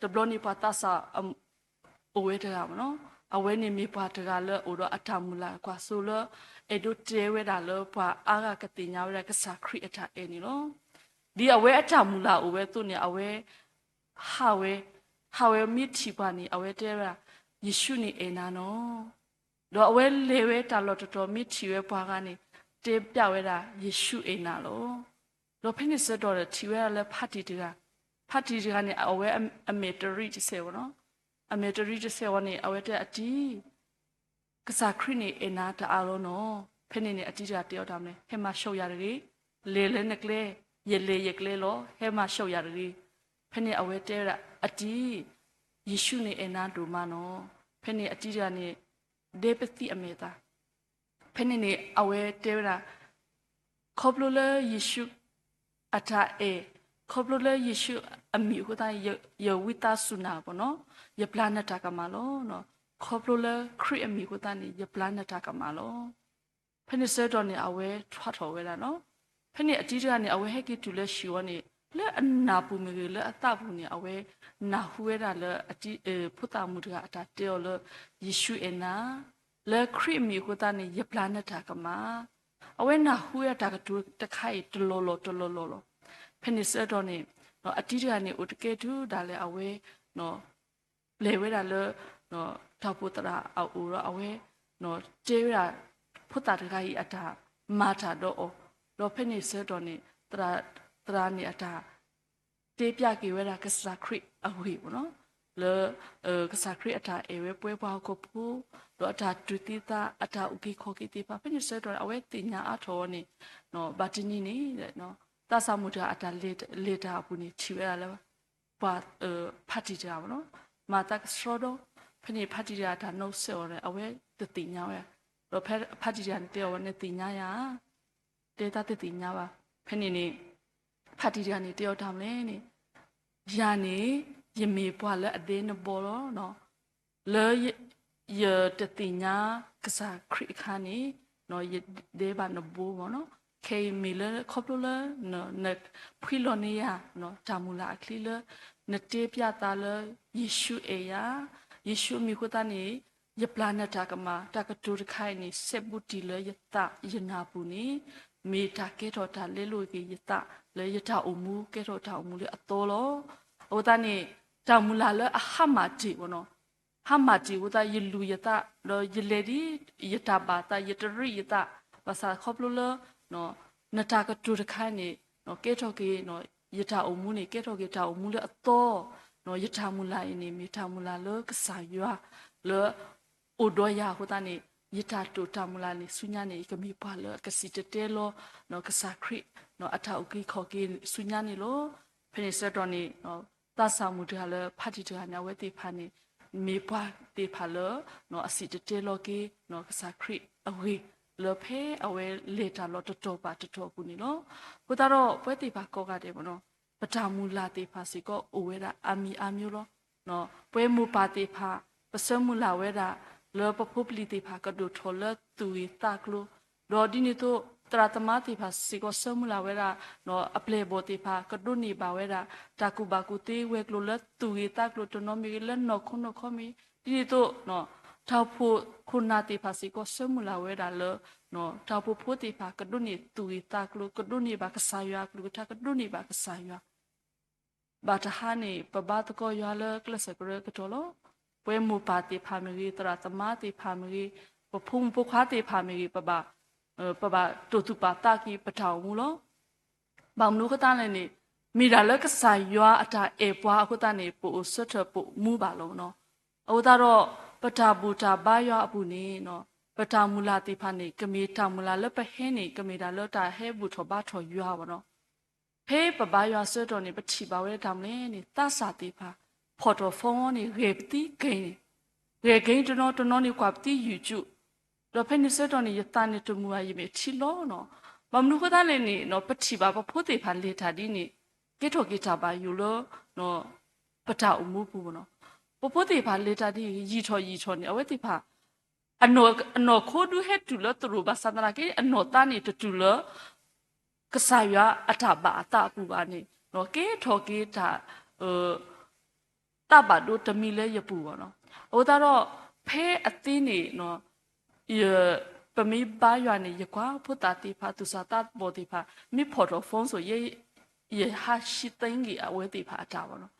တဘျီန့ၣ်ပှၤသးစၢ် အိၣ်ဝဲတဂၤဘၣ်နီၤ. အဝဲန့ၣ်မ့ၢ်ပှၤတဂၤလၢအိၣ်ဒီးအတၢ်မုၢ်လၢ်ကွၢ်စိလၢ အဲၣ်ဒိးတဲဝဲဒၣ်လၢပှၤအါဂၤကသ့ၣ်ညါဝဲဒၣ်ကစၢ်ခရံာ်အတၢ်အဲၣ်န့ၣ်လီၤ. ဒ်အဝဲအတၢ်မုၢ်လၢ်အိၣ်ဝဲအသိးန့ၣ် အဝဲ ဟးဝဲ, ဟးဝဲမ့ၢ်ထံၣ်ပှၤန့ၣ် အဝဲတဲဝဲဒၣ် ယ့ၣ်ၡူးန့ၣ်အဲၣ်နၤနီၤ. ဒီးအဝဲလဲၤဝဲတၢ်လီၢ်တတီၤမ့ၢ်ထံၣ်ဝဲပှၤဂၤန့ၣ် တဲပျဲဝဲဒၣ် ယ့ၣ်ၡူးအဲၣ်နၤလီၤ. ဒီးဖဲန့ၣ်ဆၢကတီၢ်ဒီးထံၣ်ဝဲဒၣ်လၢဖါတံၢ်တဂၤ, ဖါတံၢ်တဂၤန့ၣ် အဝဲအမဲာ်တရံးတစဲးဘၣ်နီၤ. အမဲာ်တရံးတစဲးဝဲန့ၣ် အဝဲတဲအတံၢ် ကစၢ်ခရံာ်န့ၣ်အဲၣ်နၤတအါလီၤနီၤ. ဖဲန့ၣ်န့ၣ် အတံၤတဂၤတဲအီၤတၢ်မနုၤလဲၣ်, ဟဲမၤဆှီယၤတဂ့ၤ, လဲၤလၢနကျဲ, ယလဲၤယကျဲလီၤ, ဟဲမၤဆှီယၤတဂ့ၤ. ဖဲန့ၣ်အဝဲတဲဝဲဒၣ် အတံၤ, ယ့ၣ်ၡူးန့ၣ်အဲၣ်နၤဒိၣ်မးနီၤ. ဖဲန့ၣ်အတံၤတဂၤန့ၣ် ဒဲပသံၣ်အမဲာ်သၣ် ဖဲန့ၣ်န့ၣ် အဝဲတဲဝဲဒၣ် ခီဖျိလၢယ့ၣ်ၡူးအတၢ်အဲၣ်, ခီဖျိလၢယ့ၣ်ၡူးအမံၤအဃိသတးန့ၣ် ယ, ယဝံသးစူၤနၤပနီၤ, ယပျၢ်နတၢ်ကမၣ်လီၤ. ခီဖျိလၢခရံာ်အမံၤအဃိသတးန့ၣ် ယပျၢ်နတၢ်ကမၣ်လီၤ. ဖဲန့ၣ်ဆၢကတီၢ်န့ၣ် အဝဲထွါထီၣ်ဝဲဒၣ်နီၤ. ဖဲန့ၣ်အတံၤတဂၤန့ၣ် အဝဲဟဲက့ၤတုၤလၢဟံၣ်ဝီန့ၣ် လၢအနၢ်ပူၤမ့ၢ်ဂ့ၤ လၢအသးပူၤန့ၣ် အဝဲနၢ်ဟူဝဲဒၣ်လၢအတံၤ, ဖိသၣ်မုၣ်တဂၤအတၢ်တဲအီၤလၢ ယ့ၣ်ၡူးအဲၣ်နၤ, လၢခရံာ်အမံၤအဃိသတးန့ၣ် ယပျၢ်နတၢ်ကမၣ်. အဝဲနၢ်ဟူဝဲဒၣ်တၢ်ကတိၤတခါအံၤ တလီၢ်လီၢ်တလီၢ်လီၢ်လီၤ. ဖဲန့ၣ်ဆၢကတီၢ်န့ၣ် အတံၤတဂၤန့ၣ် အိၣ်တကဲတုၤဒၣ်လဲာ် အဝဲ ပျဲဝဲဒၣ်လၢ တၢ်အိၣ်ဖှိၣ်သရၣ်အအိၣ်ဒီး အဝဲ တဲဝဲဒၣ် ဖိသၣ်တဂၤအံၤအတၢ်မၤတၢ်ဒီးအီၤ, ဒီးဖဲန့ၣ်ဆၢကတီၢ်န့ၣ် သရၣ်, သရၣ်န့ၣ်အတၢ် တဲပျးက့ၤဝဲဒၣ်ကစၢ်ခရံာ်အဂ့ၢ်မနီၤ, လၢ ကစၢ်ခရံာ်အတၢ်အဲၣ်ဝဲပှၤဟီၣ်ခိၣ်ဖိ, ဒီးအတၢ်တူၢ်သံသး အတၢ်အုၣ်က့ၤခီၣ်က့ၤသ့ၣ်တဖၣ် ဖဲန့ၣ်ဆၢကတီၢ်န့ၣ် အဝဲသ့ၣ်ညါအါထီၣ်ဝဲန့ၣ် ဘၣ်တနံၤန့ၣ် သးစၢ်မုၣ်တဂၤအတၢ်လဲၤတၢ်အပူၤန့ၣ် ထံၣ်ဝဲဒၣ်လၢ ပှၤ ဖးတံၢ်တဂၤမနီၤ, မၤသးကဆှီဒီး ဖဲန့ၣ်ဖးတံၢ်တဂၤအတၢ်နီၣ်ဆဲးအီၤန့ၣ် အဝဲတသ့ၣ်ညါဝဲ, ဒီးဖးတံၢ်တဂၤန့ၣ်တဲအီၤဝဲန့ၣ် သ့ၣ်ညါယၤ, တဲတၢ်တသ့ၣ်ညါဘၣ်. ဖဲန့ၣ်န့ၣ် ဖးတံၢ်တဂၤန့ၣ်တဲအီၤတၢ်မနုၤလဲၣ်န့ၣ်, ယၤန့ၣ် ယမ့ၢ်ပှၤလၢအဒဲနဘီလီၤ. လၢယတသ့ၣ်ညါကစၢ်ခရံာ်အခါန့ၣ် ယဒဲဘၣ်နဘီမနီၤ, ခဲအံၤမ့ၢ်လၢခီဖျိလၢ နဖှံလီၤန့ၢ်ယၤ တၢ်မုၢ်လၢ်အချံလၢ နတဲပျးသးလၢ ယ့ၣ်ၡူးအဲၣ်ယၤ, ယ့ၣ်ၡူးအမံၤအဃိသတးန့ၣ် ယပျၢ်နတၢ်ကမၣ်, တၢ်ကတိၤတခါအံၤန့ၣ် စဲဘူးတံၢ်လၢယသးယနၢ်ပူၤန့ၣ် မ့ၢ်တၢ်ကဲထီၣ်တၢ်လဲလိာ်က့ၤယသး လၢယတၢ်အိၣ်မူ ကဲထီၣ်တၢ်အိၣ်မူလၢအသီလီၤ. အဃိသတးန့ၣ် တၢ်မုၢ်လၢ်လၢအဟါမၢ်တ့ၢ်မနီၤ, ဟါမၢ်တ့ၢ်အဃိသတး ယလူၤယသး ဒီးယလဲၤဒ်ယတၢ်ဘၣ်သး ယတရံးယသး, ဘၣ်ဆၣ်ခီဖျိလၢ နတၢ်ကတိၤတခါန့ၣ် ကဲထီၣ်က့ၤ ယတၢ်အိၣ်မူန့ၣ် ကဲထီၣ်က့ၤတၢ်အိၣ်မူလၢအသီ, ယတၢ်မုၢ်လၢ်အံၤန့ၣ် မ့ၢ်တၢ်မုၢ်လၢ်လၢကစၢ်ယွၤ လၢ အိၣ်ဒီးယၤအဃိသတးန့ၣ် ယတၢ်တိာ်တၢ်မုၢ်လၢ်န့ၣ် ဆူညါန့ၣ် ယကမ့ၢ်ပှၤလၢအကစံၣ်တဲၤတဲလီၤ ကစၢ်ခရံာ် အတၢ်အုၣ်က့ၤခီၣ်က့ၤဆူညါန့ၣ်လီၤ. ဖဲန့ၣ်ဆၢကတီၢ်န့ၣ် သးစၢ်မုၣ်တဂၤလၢဖးတံၢ်တဂၤန့ၣ် အဝဲသ့ၣ်တဖၣ်န့ၣ် မ့ၢ်ပှၤသ့ၣ်တဖၣ်လၢ အစံၣ်တဲၤတဲလီၤက့ၤ ကစၢ်ခရံာ်အဂ့ၢ် လၢဖဲအဝဲလဲၤတၢ်လီၢ်တတီၤဘၣ်တတီၤအပူၤန့ၣ်လီၤ. အဃိသတးဒီး ပဝဲသ့ၣ်တဖၣ်ကိးဂၤဒဲးမနီၤ ပတၢ်မုၢ်လၢ်သ့ၣ်တဖၣ်စ့ၢ်ကီးအိၣ်ဝဲဒၣ်အါမံၤအါမံၤလီၤ. ပဝဲမိၢ်ပၢ်သ့ၣ်တဖၣ် ပဆၢမုၢ်လၢ်ဝဲဒၣ် လၢပဖိပလံၤသ့ၣ်တဖၣ်ကဒိၣ်ထီၣ်လၢသူၣ်ဂ့ၤသးကျိၤ, ဒီးဒ်န့ၣ်အသိး သရၣ်သမါသ့ၣ်တဖၣ်စ့ၢ်ကီးဆၢမုၢ်လၢ်ဝဲဒၣ် အပျဲၢ်အဘီၣ်သ့ၣ်တဖၣ် ကဒိးန့ၢ်ဘၣ်ဝဲဒၣ် တၢ်ကူၣ်ဘၣ်ကူၣ်သ့ဝဲၤကျိၤလၢသူၣ်ဂ့ၤသးကျိၤတနီၤမ့ၢ်ဂ့ၤ လၢနီၢ်ခိနီၢ်ခီမ့ၢ်ဂ့ၤ ဒ်န့ၣ်အသိး တၢ်အိၣ်ဖှိၣ်ခိၣ်နၢ်သ့ၣ်တဖၣ်စ့ၢ်ကီးဆၢမုၢ်လၢ်ဝဲဒၣ်လၢ တၢ်အိၣ်ဖှိၣ်ဖိသ့ၣ်တဖၣ် ကဒိးန့ၢ်သူၣ်ဂ့ၤသးကျိၤ ကဒိးန့ၢ်ဘၣ်ကစၢ်ယွၤအကလုၢ်ကထါ ကဒိးန့ၢ်ဘၣ်ကစၢ်ယွၤ ဘၣ်တဟါန့ၣ် ပဘါသကိးယွၤလၢကျဲးစၢးကရၢကတီၤလီၤ. ပဝဲမိၢ်ပၢ်သ့ၣ်တဖၣ်မ့ၢ်ဂ့ၤ သရၣ်သမါသ့ၣ်တဖၣ်မ့ၢ်ဂ့ၤ ပဖိမုၣ်ဖိခွါသ့ၣ်တဖၣ်မ့ၢ်ဂ့ၤ ပဘၣ် ပဘၣ်တိာ်သူၣ်ပာ်သးက့ၤပတၢ်အိၣ်မူလီၤ. ဘၣ်မနုၤအဃိသတးလဲၣ်န့ၣ် မ့ၢ်ဒၣ်လၢကစၢ်ယွၤအတၢ်အဲၣ်ပှၤအဃိသတးန့ၣ် ပအိၣ်ဆၢထၢၣ်ပအိၣ်မူဘၣ်လီၤမနီၤ. အဃိသတးဒီး ပတၢ်ဘူၣ်တၢ်ဘါယွၤအပူၤန့ၣ် ပတၢ်မုၢ်လၢ်သ့ၣ်တဖၣ်န့ၣ် ကမ့ၢ်တၢ်မုၢ်လၢ်လၢပဟဲန့ၣ် ကမ့ၢ်ဒၣ်လၢတၢ်ဟဲဘူၣ်ထီၣ်ဘါထီၣ်ယွၤမနီၤ. ဖဲပဘါယွၤဆၢကတီၢ်န့ၣ် ပထံၣ်ဘၣ်ဝဲတၢ်မနုၤလဲၣ်န့ၣ် သးစၢ်သ့ၣ်တဖၣ် ဖီၣ်ထီၣ်ဖီန့ၣ် ဂဲၤပသံက့ၤန့ၣ် ဂဲၤက့ၤတနီၤ တနီၤန့ၣ်ကွၢ်ပသံ YouTube, ဒီးဖဲန့ၣ်ဆၢကတီၢ်န့ၣ် ယသးန့ၣ်တမုာ်ဘၣ် ယမ့ၢ်ထံလီၤနီၤ. ဘၣ်မနုၤအဃိသတးလဲၣ်န့ၣ် ပထံၣ်ဘၣ်ပဖိသ့ၣ်တဖၣ်လဲၤတၢ်ဒ်န့ၣ် ကဲထီၣ်က့ၤတၢ်ဘၣ်ယိၣ်လၢ ပတၢ်အိၣ်မူပူၤမနီၤ. ပဖိသ့ၣ်တဖၣ်လဲၤတၢ်ဒ်ယံာ်ထီၣ်ယံာ်ထီၣ်န့ၣ် အဝဲသ့ၣ်တဖၣ် အနီၢ်ခိဒုးဟဲတုၤလၢသရိာ်ဘၣ်ဆၣ်သနာ်က့ အနီၢ်သးန့ၣ်တတုၤလၢ ကစၢ်ယွၤအတၢ်ဘၣ်အသးအပူၤဘၣ်န့ၣ် ကဲထီၣ်က့ၤတၢ် သးဘၣ်ဒိတမံၤလၢယပူၤဘၣ်နီၤ. အဃိသတးဒီး ဖဲအသ့န့ၣ် ပမ့ၢ်ဘါယွၤန့ၣ် ယကွၢ်ဖိသၣ်သ့ၣ်တဖၣ် သူၣ်စၢ်သးဘီၣ်သ့ၣ်တဖၣ် မ့ၢ်ဖီၣ်ထီၣ် phone စိၤ ယဲ ယဟးရှံသ့က့ၤအဝဲသ့ၣ်တဖၣ်အတၢ်ဘၣ်နီၤ.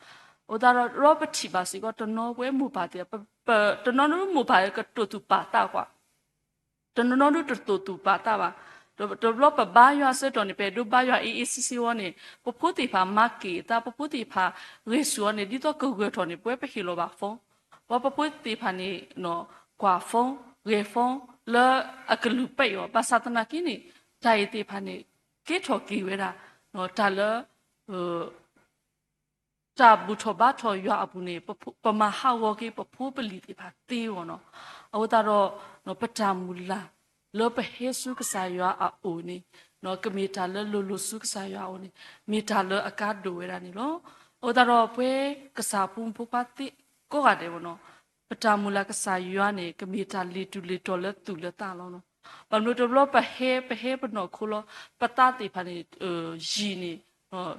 အဃိသတးဒီး ဒီးပထံၣ်ဘၣ်စ့ၢ်ကီးတနီၤ ပဝဲမိၢ်ပၢ်သ့ၣ်တဖၣ် တနီၤနီၤမိၢ်ပၢ်ကတိာ်သူၣ်ပာ်သးကွၢ် တနီၤနီၤဒုးတတိာ်သူၣ်ပာ်သးဘၣ်. ဒီးတဘျီပဘါယွၤအဆၢကတီၢ်န့ၣ် ပအဲၣ်ဒိးဘါယွၤအ့ၣ်အ့ၣ်ဆ့ဆ့ဝဲန့ၣ် ပဖိသ့ၣ်တဖၣ်မၤက့ၤအသး ပဖိသ့ၣ်တဖၣ်ဂဲၤဆူၣ်အီၤန့ၣ် ဒ်သိးကဂၢၢ်ထီၣ်န့ၣ် ပဝဲပဟ့ၣ်လီၤဘၣ် phone, ပှၤပဖိသ့ၣ်တဖၣ်န့ၣ် ကွၢ် phone ဂဲၤဖီလၢအကလုၢ်ပၢအီၤ ဘၣ်ဆၣ်သနာ်က့န့ၣ် တၢ်အံၤသ့ၣ်တဖၣ်န့ၣ် ကဲထီၣ်က့ၤဝဲဒၣ် တၢ်လၢ တၢ်ဘူၣ်ထီၣ်ဘါထီၣ်ယွၤအပူၤန့ၣ် ပမၤဟးဂီၤက့ၤပဖိပလံၤသ့ၣ်တဖၣ်သ့အဂီၢ်နီၤ. အဃိသတးဒီး ပတၢ်မုၢ်လၢ်လၢပဟဲဆူကစၢ်ယွၤအအိၣ်န့ၣ် ကမ့ၢ်တၢ်လၢလိၤလိၤဆူကစၢ်ယွၤအအိၣ်န့ၣ် မ့ၢ်တၢ်လၢအကါဒိၣ်ဝဲဒၣ်န့ၣ်လီၤ. အဃိသတးဒီးပဝဲကစၢ်ဖိမုၣ်ဖိခွါသ့ၣ်ကိးဂၤဒဲးနီၤ ပတၢ်မုၢ်လၢ်ကစၢ်ယွၤန့ၣ် ကမ့ၢ်တၢ်လ့ၤတူၢ်လ့ၤတီၤလၢသူၣ်လၢသးလီၤ. ဘၣ်မနုၤတဘျီပဟဲ ပဟဲပနီၢ်ခိလီၤ ပသးသ့ၣ်တဖၣ်န့ၣ် ယံာ်န့ၣ်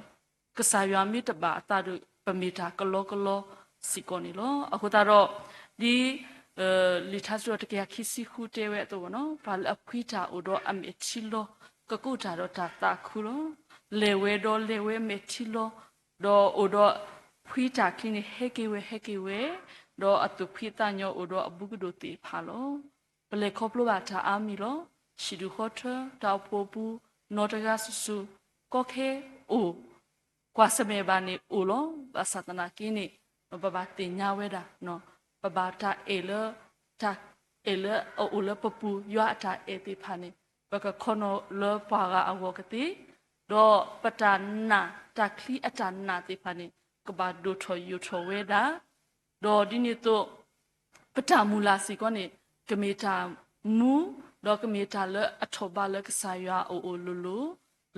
ကစၢ်ယွၤမ့ၢ်တဘၣ်အသးဒီး ပမ့ၢ်တၢ်ကလီကလီစ့ၢ်ကီးန့ၣ်လီၤ. အဃိသတးဒီး ဒ် လံာ်ထါစံးထီၣ်တကယၤခံဆံဃုတဲဝဲအသိးနီၤ ပှၤလၢအဖှံတၢ်အိၣ်ဒီးအမဲာ်ထံလီၤ ကကူးတၢ်ဒီးတၢ်သးခုလီၤ. လဲၤဝဲဒီးလဲၤဝဲမဲာ်ထံလီၤ ဒီးအိၣ်ဒီးဖှံတၢ်ချံန့ၣ် ဟဲက့ၤဝဲဟဲက့ၤဝဲ ဒီးအသူၣ်ဖှံသးညီအိၣ်ဒီးအဘူးကဒိၣ်သ့ၣ်တဖၣ်လီၤ. ပလဲၤခီဖျိဘၣ်တၢ်အါမံၤလီၤ. ဟံၣ်ဒူၣ်ဃီထၢ တၢ်အိၣ်ဖှိၣ်အပူၤ နီတဂၤစုာ်စုာ် ကီခဲအိၣ် ကွၢ်ဆၢၣ်မဲာ်ဘၣ်န့ၣ်အိၣ်လီၤ. ဘၣ်ဆၣ်သနာ်က့န့ၣ် ပဘၣ်သ့ၣ်ညါဝဲဒၣ် ပဘၣ်တၢ်အဲၣ်လၢ တၢ်အဲၣ်လၢအအိၣ်လၢပပူၤ ယွၤအတၢ်အဲၣ်သ့ၣ်တဖၣ်န့ၣ် ပကခီနီၤလၢပှၤဂၤအဂီၢ်ကသ့, ဒီးပတၢ်နာ် တၢ်ချံအတၢ်နာ်သ့ၣ်တဖၣ်န့ၣ် ကဘၣ်ဒိၣ်ထီၣ်ယိာ်ထီၣ်ဝဲဒၣ် ဒီးဒ်န့ၣ်အသိး ပတၢ်မုၢ်လၢ်စ့ၢ်ကီးန့ၣ် ကမ့ၢ်တၢ်မူ ဒီးကမ့ၢ်တၢ်လၢအထီၣ်ဘးလၢကစၢ်ယွၤအအိၣ်အိၣ်လိၤလိၤ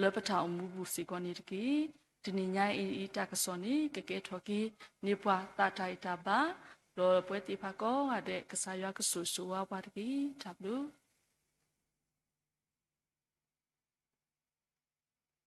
လၢပတၢ်အိၣ်မူပူၤစ့ၢ်ကီးန့ၣ်တက့ၢ်. တနံၤညါအံၤ တၢ်ကစီၣ်န့ၣ် ကကဲထီၣ်က့ၤန့ၢ်ပှၤသးတၢ်ဂံၢ်တၢ်ဘါ, ဒီးပဝဲသ့ၣ်တဖၣ်ကိးဂၤဒဲး ကစၢ်ယွၤကဆိၣ်ဂ့ၤဆိၣ်ဝါပှၤတက့ၢ်. တၢ်ဘျုး